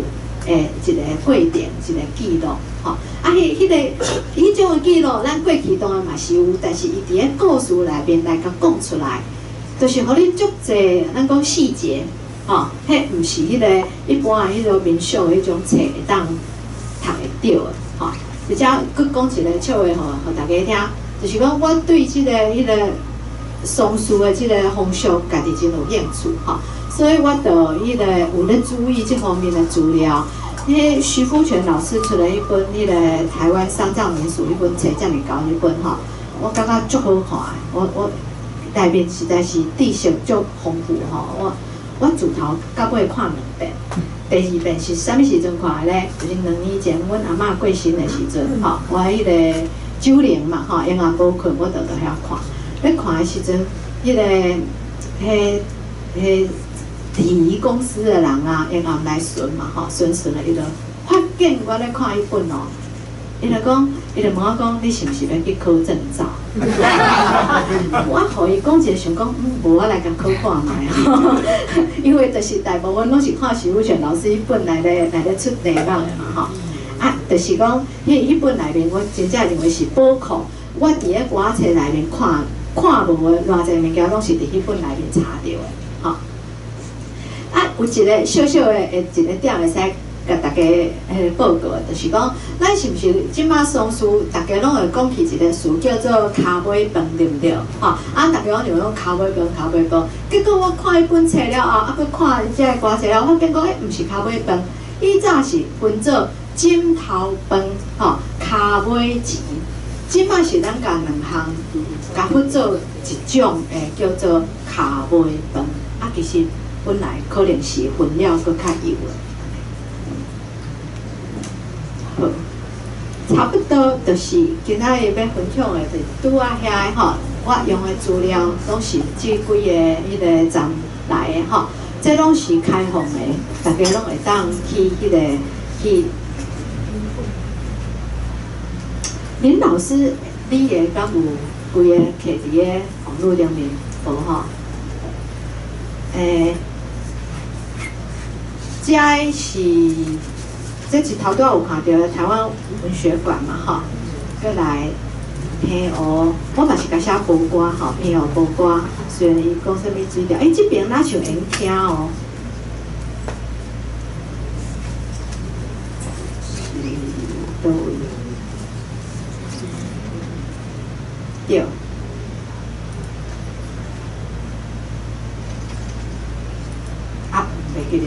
的一個過程，一個記錄吼。啊，彼種的記錄，咱過去當然嘛是有，但是伊佇咧故事內面來共講出來，就是予你足濟，咱講細節吼，彼毋是彼個一般的彼個民俗的彼種冊會當讀會著的吼。而且閣講一個笑話吼，予大家聽，就是講我對這個彼個喪事的這個風俗，家己真有興趣吼，所以我就彼個有咧注意這方面的資料。彼徐福全老師出了一本彼個台灣喪葬民俗彼本冊，遮爾厚彼本吼，我感覺足好看的，我內面實在是知識足豐富吼，我自頭到尾看兩遍。第二遍是啥物時陣看的咧？就是2年前，阮阿嬤過身的時陣，吼，我彼個九零嘛，吼，閒暗無睏，我就佇遐看。咧看的時陣，彼個彼禮儀公司的人啊，閒暗來巡嘛，吼，巡巡了，伊就發現我咧看彼本哦，伊就講，伊就問我講，你是毋是欲去考證照？我予伊講一個想講，無我來共考看覓啊，因為就是大部分攏是看徐福全老師彼本來咧出題目的嘛吼，啊，就是講，彼本內面我真正認為是寶庫，我佇咧歌冊內面看無的偌濟物件，攏是佇彼本內面查著的，吼。啊，有一個小小的一個點會使共大家報告的，就是講，咱是毋是這馬喪事，大家攏會講起一個詞叫做跤尾飯，對毋對？吼，啊，大家攏認為講跤尾飯、跤尾飯，結果我看彼本冊了後，啊，閣看這個歌冊了，發現講，毋是跤尾飯，以早是分做枕頭飯、吼，跤尾錢。這馬是咱共兩項共分做一種，叫做跤尾飯。啊，其實本來可能是分了閣較幼的。好，差不多就是今仔日欲分享的，就拄仔遐吼，我用的資料攏是這幾个彼個站來的吼，這攏是開放的，大家攏會當去彼個去。林老師，你的敢有規个摕佇个網路頂面無吼？這是這一頭拄仔有看著台灣文學館嘛吼，閣來平湖，我嘛是共寫報歌吼，平湖報歌，雖然伊講啥物水調，這爿若像會聽哦。是佗位？對。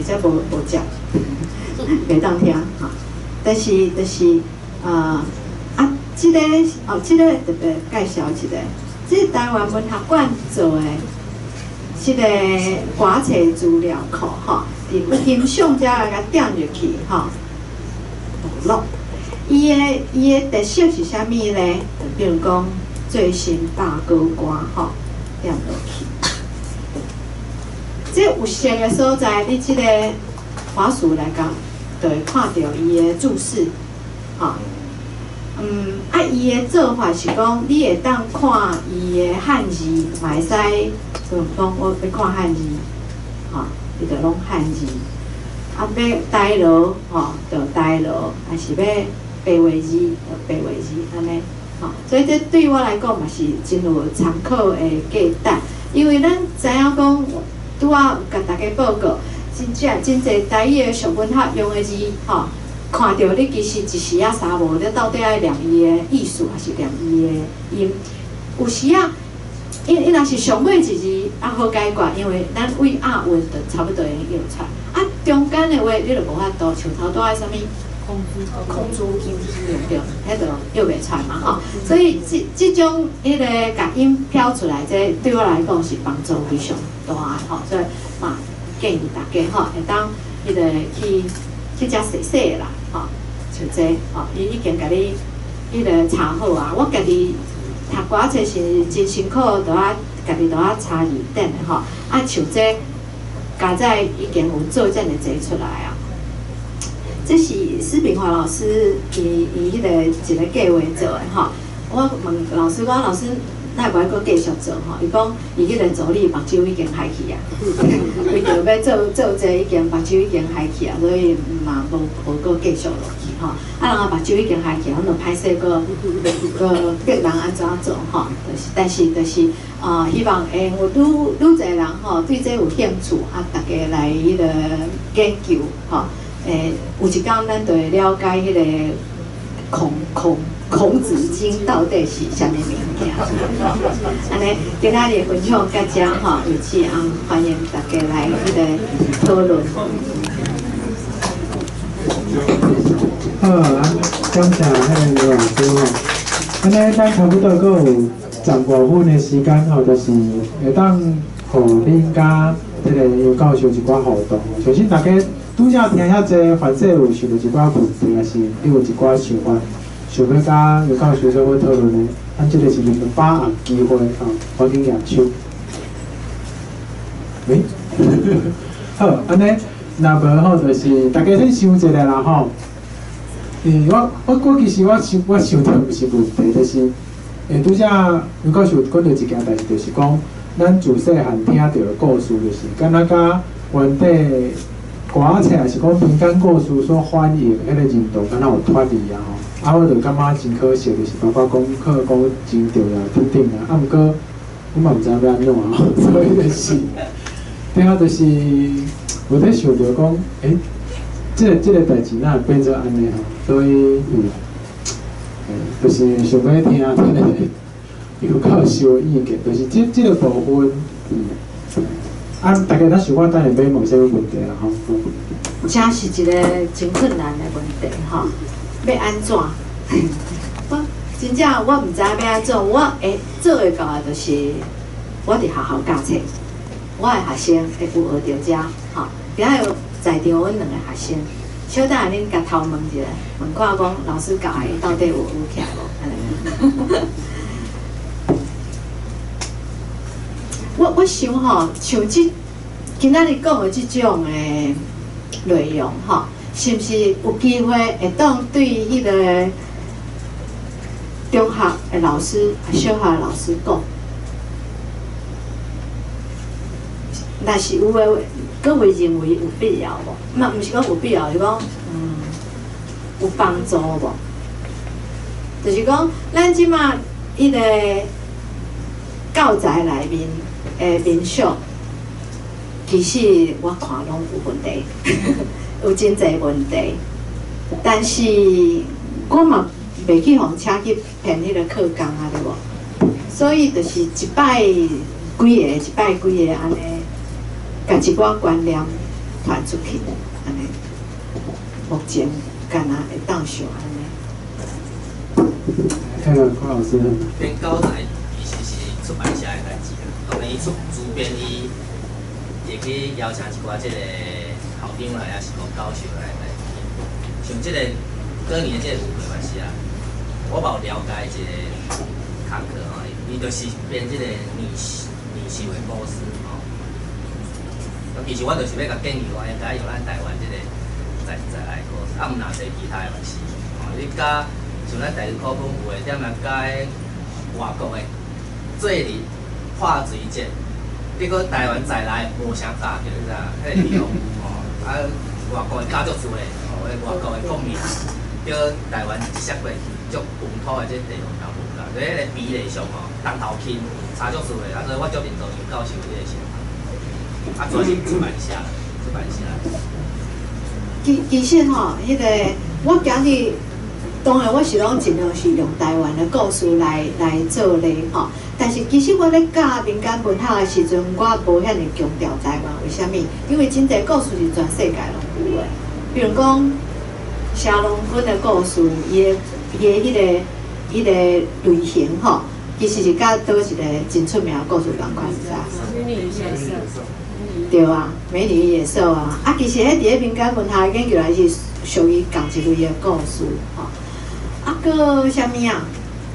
且無無接，袂當聽吼。但是就是啊啊，這個哦，這個特別介紹一個，這個台灣文學館做的這個歌冊資料庫吼，佇欣賞遮來共點入去吼，網絡。伊的伊的特色是啥物咧？就比如講最新百歌歌吼，點落去。這有色的所在，你這個滑鼠來講，就會看著伊的注釋，吼。啊，伊的做法是講，你會當看伊的漢字，嘛會使，比如講我欲看漢字，吼，伊就攏漢字。啊，欲台羅，吼，就台羅，還是欲白話字，就白話字，按呢，吼。所以這對我來講嘛是真有參考的價值，因為咱知影講，拄仔有共大家報告，真正真濟台語的俗文學用的字，吼。看著你其實一時仔三無，你到底愛念伊的意思，還是念伊的音？有時仔，伊伊若是上尾一字啊好解決，因為咱對押韻就差不多會用出來。啊，中間的話你就無法度，像頭拄仔啥物空空珠對對，彼就用袂出來嘛吼。所以這這種彼个共音標出來，這對我來講是幫助非常大的吼。所以嘛建議大家吼，會當彼个去去遮踅踅啦。吼，像這吼，伊已經共你彼个查好啊。我家己讀歌冊是真辛苦，都愛家己都愛查字典的吼。啊，像這佳哉已經有做遮爾濟出來啊。這是施秉華老師伊伊彼個一個計劃做的吼。我問老師講，老師哪會無愛閣繼續做吼？伊講伊彼個助理目睭已經害去啊，為著欲做做這已經目睭已經害去啊，所以嘛無無閣繼續落去吼。啊，人啊目睭已經害去，阮就歹勢閣閣逼人按怎做吼？就是，但是就是啊，希望會有愈愈濟人吼對這有興趣啊，大家來彼個研究吼。有一工咱就會了解彼個孔孔孔子經到底是啥物物件。按呢，今仔日分享到遮吼，為止啊，歡迎大家來彼個討論。好，啊，感謝彼個劉老師吼。按呢，咱差不多閣有15分的時間吼，就是會當予恁佮這個楊教授一寡互動。相信大家拄才聽遐濟，凡勢有想著一寡問題，還是你有一寡想法，想欲佮楊教授做伙討論的，咱這個是你們把握機會吼，趕緊舉手。喂，好，按呢，若無吼，就是大家先想一下啦吼。我我我其實我想我想著毋是問題，就是拄才楊教授講著一件代誌，就是講咱自細漢聽著的故事，就是敢若佮原底歌仔冊，抑是講民間故事所反映彼個認同，敢若有脫離啊吼。啊，我就感覺真可惜，就是包括功課講真重要等等啊。啊，毋過我嘛毋知影欲按怎吼，所以就是，對啊，就是有咧想著講，欸，這個代誌哪會變做按呢吼？所以，就是想欲聽這個楊教授的意見，就是這這個部分，啊，大家若想我等下欲問啥物問題啦吼？這是一個真困難的問題吼，欲按怎？我真正我毋知欲按怎，我會做會到的，就是我佇學校教冊，我的學生會有學著遮吼，今仔日在場阮兩個學生。小等下恁共偷問一下，問看講老師教的到底有學起來無？我我想吼，像這今仔日講的這種的內容吼，是毋是有機會會當對彼個中學的老師、小學的老師講？若是有的，各位認為有必要無？嘛，毋是講有必要，是講有幫助無？就是講，咱這馬彼個教材內面的民俗，其實我看攏有問題，有真濟問題。但是我嘛袂去予請去編彼個課綱啊，對無？所以就是一擺幾个，一擺幾个按呢。共一寡觀念傳出去，按呢。目前敢若會當想按呢。聽了郭老師。編教材其實是出版社的代誌啦，當然伊出主編伊會去邀請一寡這個校長來，抑是講教授來來。像這個過年的這個舞會嘛是啊，我嘛有了解一個工課吼，伊就是編這個女女秀的故事吼。其實我就是欲共建議講，應該用咱台灣這個在在來故事，啊，毋若濟其他的嘛是，吼，你佮像咱台語課本有的點仔佮外國的做日潑水節，結果台灣在內無啥教，叫做啥？彼個地方吼，啊，外國的教足多的，吼，彼外國的國民叫台灣一些過足本土的這地方人無教，所以彼個比例上吼，重頭輕差足多的，啊，所以我足認同楊教授的這個想法。啊，主要是出版社，出版社。其實吼，彼個我今日當然我是攏盡量是用台灣的故事來做例吼，但是其實我咧教民間文學的時陣，我無遐爾強調台灣，為啥物？因為真濟故事是全世界攏有的，比如講謝龍君的故事，伊的類型吼，其實是佮佗一個真出名的故事仝款，知影？美女與野獸。對啊，美女與野獸啊，啊，其實彼佇咧民間文學研究來是屬於仝一類的故事吼。啊，閣啥物啊？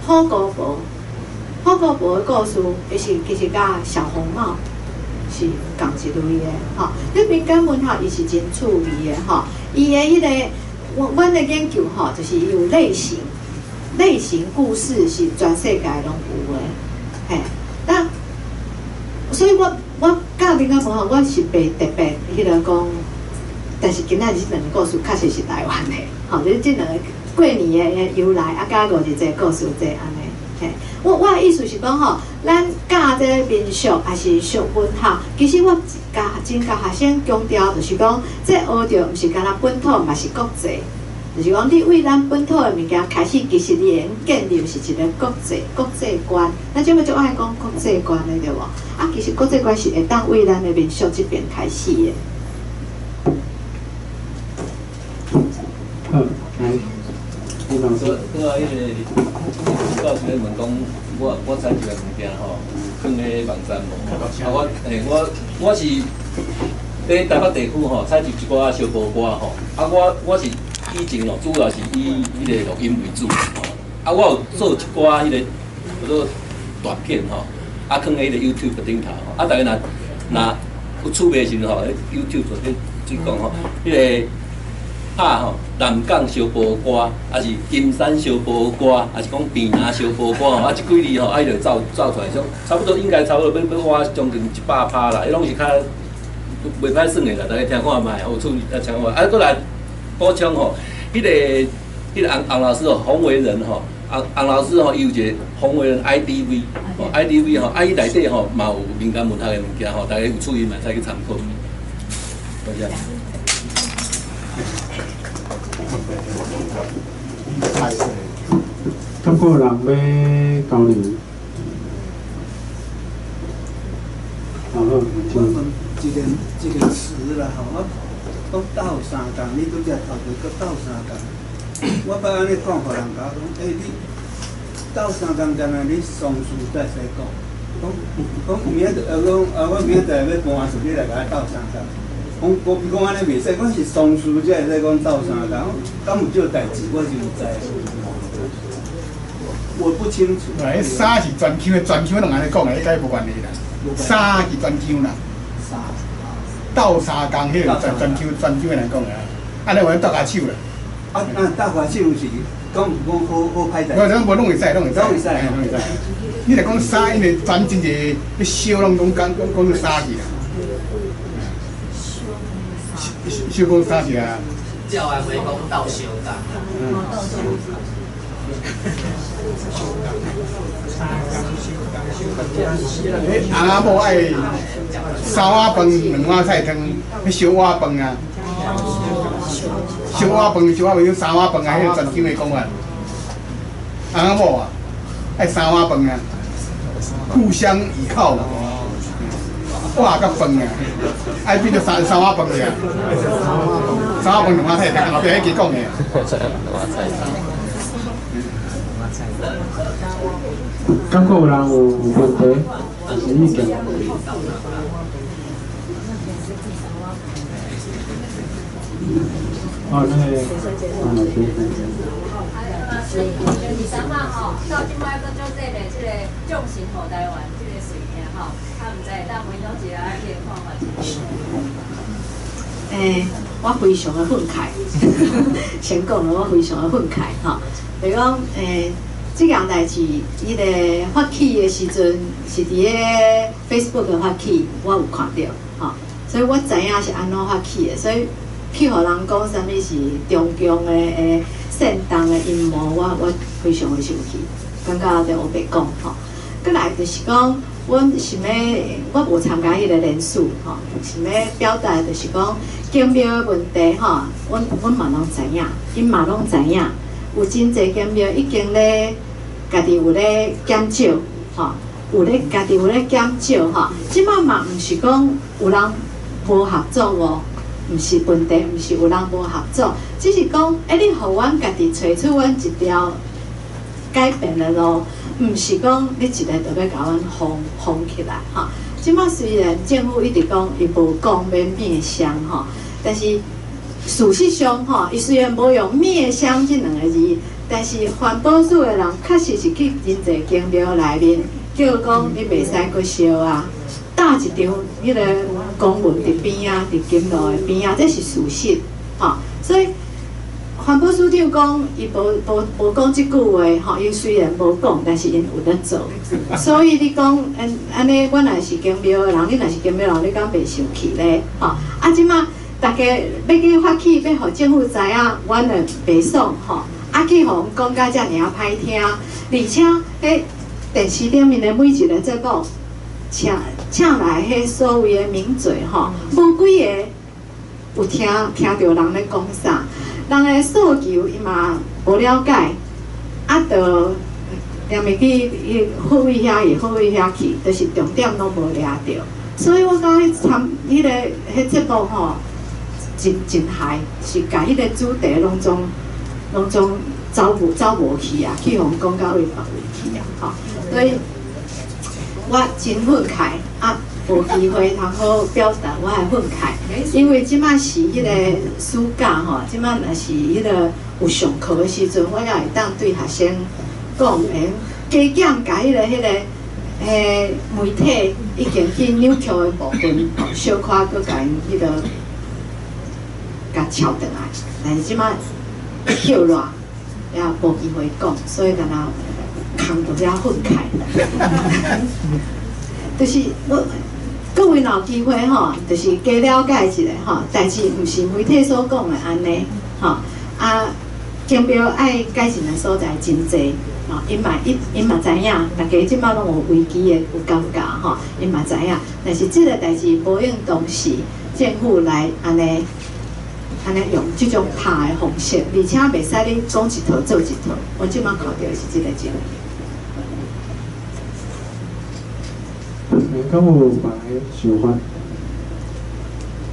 虎姑婆，虎姑婆的故事，伊是其實佮小紅帽是仝一類的吼。這民間文學伊是真趣味的吼，伊的彼個，阮的研究吼，就是伊有類型，類型故事是全世界攏有的，嘿。那所以我教民間文學，我是袂特別彼個講，但是今仔日這兩個故事確實是台灣的，吼，就是這兩個過年的由來，啊，佮五日節故事這按呢，嘿。我的意思是講吼，咱教這個民俗抑是俗文學，其實我共真共學生強調，就是講，這學著毋是干焦本土，嘛是國際。就是講，你為咱本土的物件開始，其實你會用建立是一個國際觀。咱這擺足愛講國際觀的，對無？啊，其實國際觀是會當為咱的民俗這邊開始的。好，來，林老師。拄仔彼個教授咧問講，我採集的物件吼，有囥咧網站無？啊，我是佇台北地區吼，採集一寡燒埔歌吼。啊，我是以前哦，主要是以彼個錄音為主吼。啊，我有做一寡彼個叫做短片吼，啊，囥佇彼個 YouTube 頂頭吼。啊，大家若有趣味的時陣吼，YouTube 做咧水講吼，彼個拍吼南港燒埔歌，抑是金山燒埔歌，抑是講平林燒埔歌吼，啊，這幾字吼，啊，伊就走出來，差不多應該差不多欲挖將近100%啦，彼攏是較袂歹算的啦，大家聽看覓，有趣啊，聽看。啊，閣來補充吼，彼個洪洪老師吼，洪維仁吼，洪洪老師吼，伊有一個洪維仁 IDV，吼 IDV 吼，啊，伊內底吼嘛有民間文學的物件吼，大家有趣味嘛會使去參考。多謝。敢閣有人欲交流？好，我問一個詞啦吼，我講鬥相共，你拄才頭前閣鬥相共，我捌按呢講，予人共我講，欸，你鬥相共，敢若你喪事才會使講，講明仔載，講啊，我明仔載欲搬厝，你來共我鬥相共。講我講按呢袂使，講是喪事才會使講鬥相共，敢有這個代誌，我是毋知。我不清楚。彼衫是全腔的，全腔攏按呢講的，彼佮伊無關係啦。衫是全腔啦。鬥相共，彼個全腔全腔的來講的，按呢話鬥跤手啦。啊，那鬥跤手是講有講好好歹代。無，無攏會使，攏會使，攏會使。你若講衫，因為咱真濟咧燒，攏講講講做衫去啦。燒講衫去啊。照安話講鬥相共。欸，翁仔某愛三碗飯，兩碗菜湯，彼燒碗飯啊，燒碗飯，燒碗飯，三碗飯啊，彼個全腔的講法。翁仔某啊，愛三碗飯啊，互相倚靠。碗佮饭啊，愛變做三三碗飯爾，三碗飯兩碗菜，後壁彼支講的。兩碗菜。感覺有人有問題，還是意見？哦，那個，啊，老師。二三仔吼，到這擺閣足濟个這個眾神予台灣這個喙的吼，啊，毋知會當分享一下你的看法是？我非常的憤慨，先講了，我非常的憤慨吼，就講這件代誌，伊個發起的時陣是佇咧 Facebook 發起，我有看著吼，所以我知影是按怎發起的，所以去予人講啥物是中共的煽動的陰謀，我非常的生氣，感覺就烏白講吼。閣來就是講，阮想欲，我無參加彼個聯署吼，想欲表達就是講，宮廟的問題吼，阮嘛攏知影，𪜶嘛攏知影，有真濟宮廟已經咧家己有咧減少吼，有咧家己有咧減少吼。這擺嘛毋是講有人無合作哦。毋是問題，毋是有人無合作，只是講，你予阮家己揣出阮一條改變的路，毋是講你一个就欲共阮封起來吼。這擺雖然政府一直講伊無講欲滅香吼，但是事實上吼，伊雖然無用滅香這兩個字，但是環保署的人確實是去真濟宮廟內面，叫講你袂使閣燒啊。打一張彼個公文佇邊仔，佇金路的邊仔，這是事實，吼。所以環保署長講，伊無講這句話，吼，伊雖然無講，但是𪜶有咧做。所以你講按呢，阮若是宮廟的人，你若是宮廟人，你敢袂生氣咧？吼！啊，這擺大家欲去發起，欲予政府知影，阮會袂爽，吼。啊，去予阮講甲遮爾仔歹聽，而且彼電視頂面的每一個節目，請來彼所謂的名嘴吼，無幾个有聽著人咧講啥，人的訴求伊嘛無了解，啊，就連袂去彼好位遐去，好位遐去，就是重點攏無掠著。所以我感覺參彼個彼節目吼，真害，是共彼個主題攏總走無去啊，去予人講到位別位去啊，吼，所以。我真憤慨啊！無機會通好表達我的憤慨，因為這擺是彼個暑假吼，這擺若是彼個有上課的時陣，我猶會當對學生講，加減共彼個媒體已經去扭曲的部分，小可閣共𪜶彼個共抄轉來，但是這擺叫熱，也無機會講，所以敢若。空佇遐憤慨，就是我各位若有機會吼，就是加了解一下吼，代誌毋是媒體所講的按呢吼，啊，宮廟愛改進的所在真濟，吼，𪜶嘛知影，大家這擺攏有危機的有感覺吼，𪜶嘛知影，但是這個代誌無用當時政府來按呢用這種拍的方式，而且袂使你講一套做一套，我這擺看著的是這個情形。敢有別个想法？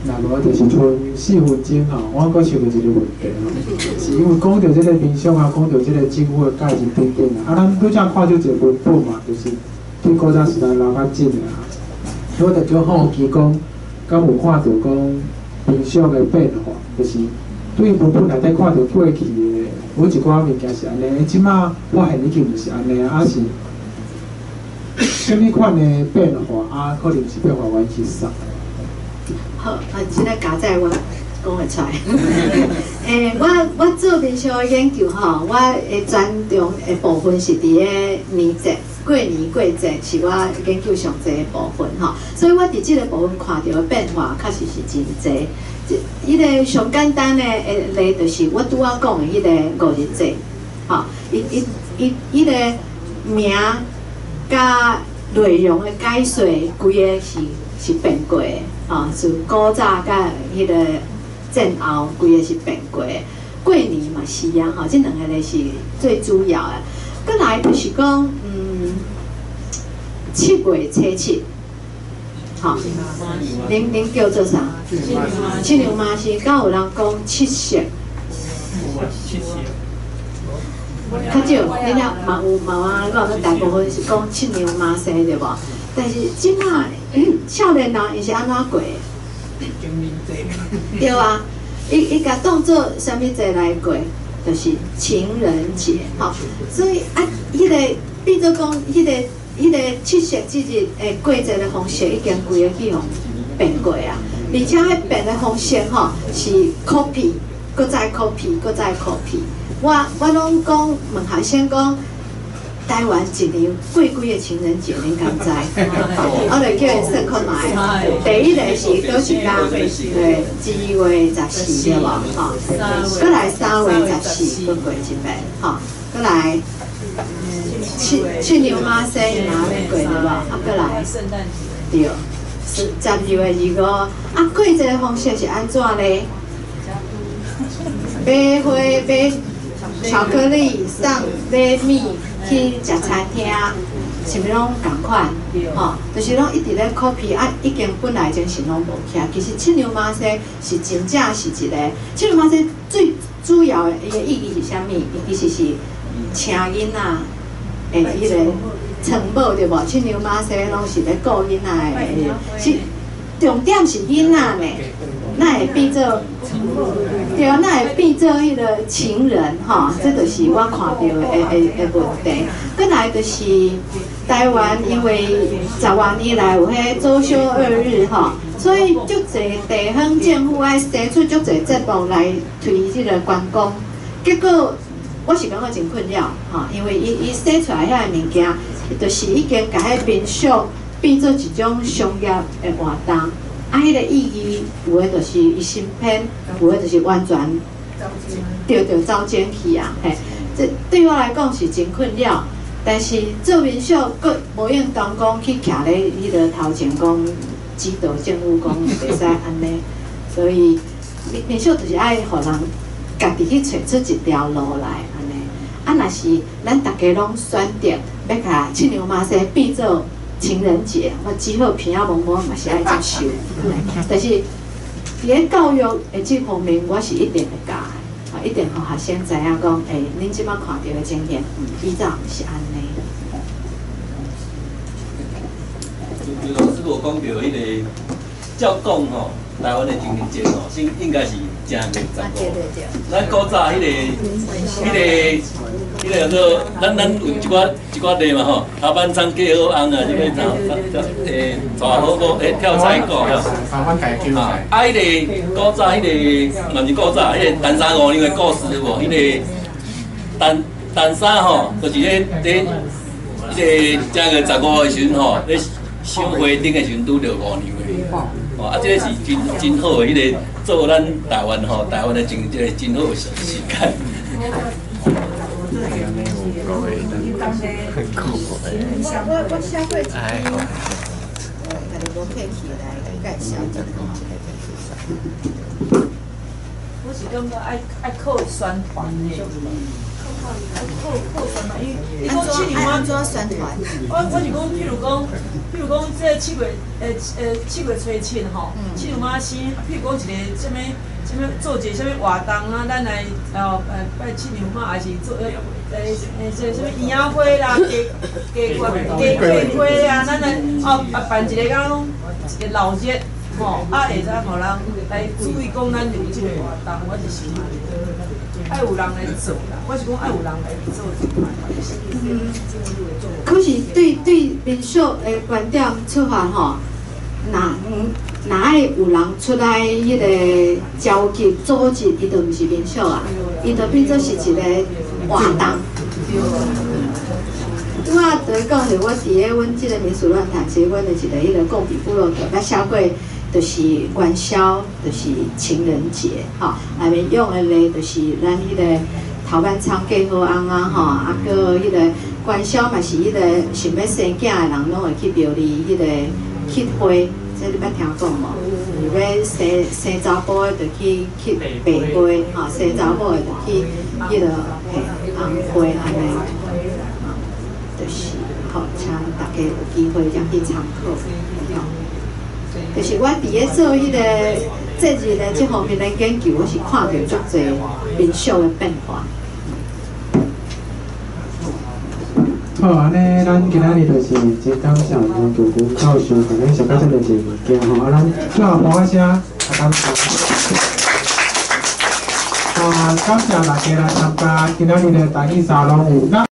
若無就是賰4分鐘吼，我閣想著一個問題吼，是因為講著這個民宿啊，講著這個政府的介入等等啊，啊，咱拄才看著一個文本嘛，就是對古早時代留較緊的啊。所以我就足好奇講，敢有看著講民宿的變化，就是對文本內底看著過去的有一寡物件是按呢，這馬發現已經毋是按呢，啊是。啥物款的變化啊？可能是變化原因是啥？好，啊，這个加載我講會出來。我做民宿的研究吼，我的專長的部分是佇咧年節、過年過節是我研究上濟的部分吼，所以我佇這个部分看著的變化確實是真濟。彼个上簡單的例就是我拄仔講的彼个五日節，吼，伊个名佮內容的解說，規个是變過的，吼，自古早佮彼個戰後，規個是變過的。過年嘛是啊，吼，這兩个咧是最主要的。閣來就是講，7月初7，吼，恁叫做啥？七娘妈生，敢有人講七夕？七夕。較少，你了嘛有嘛啊？講大部分是講七娘媽生對無？但是這馬少年人伊是按怎過？對啊，伊共當做啥物節來過？就是情人節，吼。所以啊，彼個變做講，彼個七夕之日的過節的方式已經規个去予變過啊。而且彼變的方式吼是 copy，閣再 copy，閣再 copy。我攏講問學生講，台灣一年過幾个情人節，恁敢知？我就叫𪜶算看覓。第一个是佗一工？對，2月14對無？吼，閣來3月14，閣過一遍，吼，閣來七娘媽生伊嘛按呢過對無？啊，閣來對，12月25，啊，過節的方式是按怎咧？買花買巧克力，送禮物去食餐廳，是毋是攏仝款？吼，就是攏一直咧 copy 啊，已經本來精神攏無去啊。其實七娘媽生是真正是一個七娘媽生最主要的伊的意義是啥物？伊其實是請囡仔的彼個床母對無？七娘媽生攏是咧顧囡仔的，是重點是囡仔呢，哪會變做？對啊，哪會變做彼个情人吼？這就是我看著的問題。閣來就是台灣，因為十外年來有彼周休二日吼，所以足濟地方政府愛生出足濟節目來推這个觀光。結果我是感覺真困擾吼，因為伊生出來遐个物件，就是已經共彼民宿變做一種商業的活動。啊，彼个意義有的就是伊新編，有的就是完全對對走前去啊！嘿，這對我來講是真困擾。但是做民宿，閣無應當講去徛咧彼个頭前講指導政府講袂使按呢，所以民宿就是愛予人家己去揣出一條路來按呢。啊，若是咱逐家攏選擇欲共七娘媽生變做情人節，我只好鼻仔摸摸嘛是愛接受。但是佇咧教育的這方面，我是一定會教的，啊，一定予學生知影講，欸，恁這擺看著的情形，以早毋是按呢。劉老師有講著彼个，照講吼，台灣的情人節吼，應應該是正月十五。咱古早彼个叫做，咱有一寡例嘛吼，頭班倉嫁好翁啊，啥物啥欸，娶好某欸，跳菜鼓啊。啊，彼个古早彼个，嘛毋是古早，彼个陳三五娘的故事有無？彼个陳三吼，就是咧彼个正月十五的時陣吼，咧賞花燈的時陣拄著五娘的。哦，啊，這个是真好的，彼个做咱台灣吼，台灣的真一个真好的時間。我寫過一篇，家己無客氣來介紹一下。我是感覺愛靠宣傳的，愛靠宣傳，因為你講七娘媽按怎宣傳？我是講，譬如講，這個7月初7吼，七娘媽生，譬如講一个啥物啥物做一个啥物活動啊，咱來哦拜七娘媽，還是做這啥物嬰仔花啦，雞桂花啊，咱來哦啊辦一个敢一个鬧熱吼，啊會使予人來注意講咱有這个活動，我是想愛有人來做啦，我是講愛有人來做這塊。可是對民宿的觀點出發吼，若愛有人出來彼个召集組織，伊就毋是民宿啊，伊就變做是一个活動。拄仔佇咧講是，我佇咧阮這个民俗亂談，其實阮的一个彼个共筆部落格，捌寫過，就是元宵，就是情人節，吼，內面用的例就是咱彼个頭班倉嫁好翁啊，吼，啊，閣彼个元宵嘛是彼个想欲生囝的人，攏會去廟裡彼个乞花，這你捌聽講無？欲生查埔的就去乞白花，吼，生查某的就去彼个嘿紅花按呢，就是好，請大家有機會才去參考。吼。就是我佇咧做彼个節日的這方面的研究，我是看著足濟民俗的變化。好，按呢，咱今仔日就是真感謝楊玉君教授，共咱紹介這麼濟物件吼。啊，咱最後拍聲，啊，感謝。啊，感謝大家來參加今仔日的台語沙龍有咱。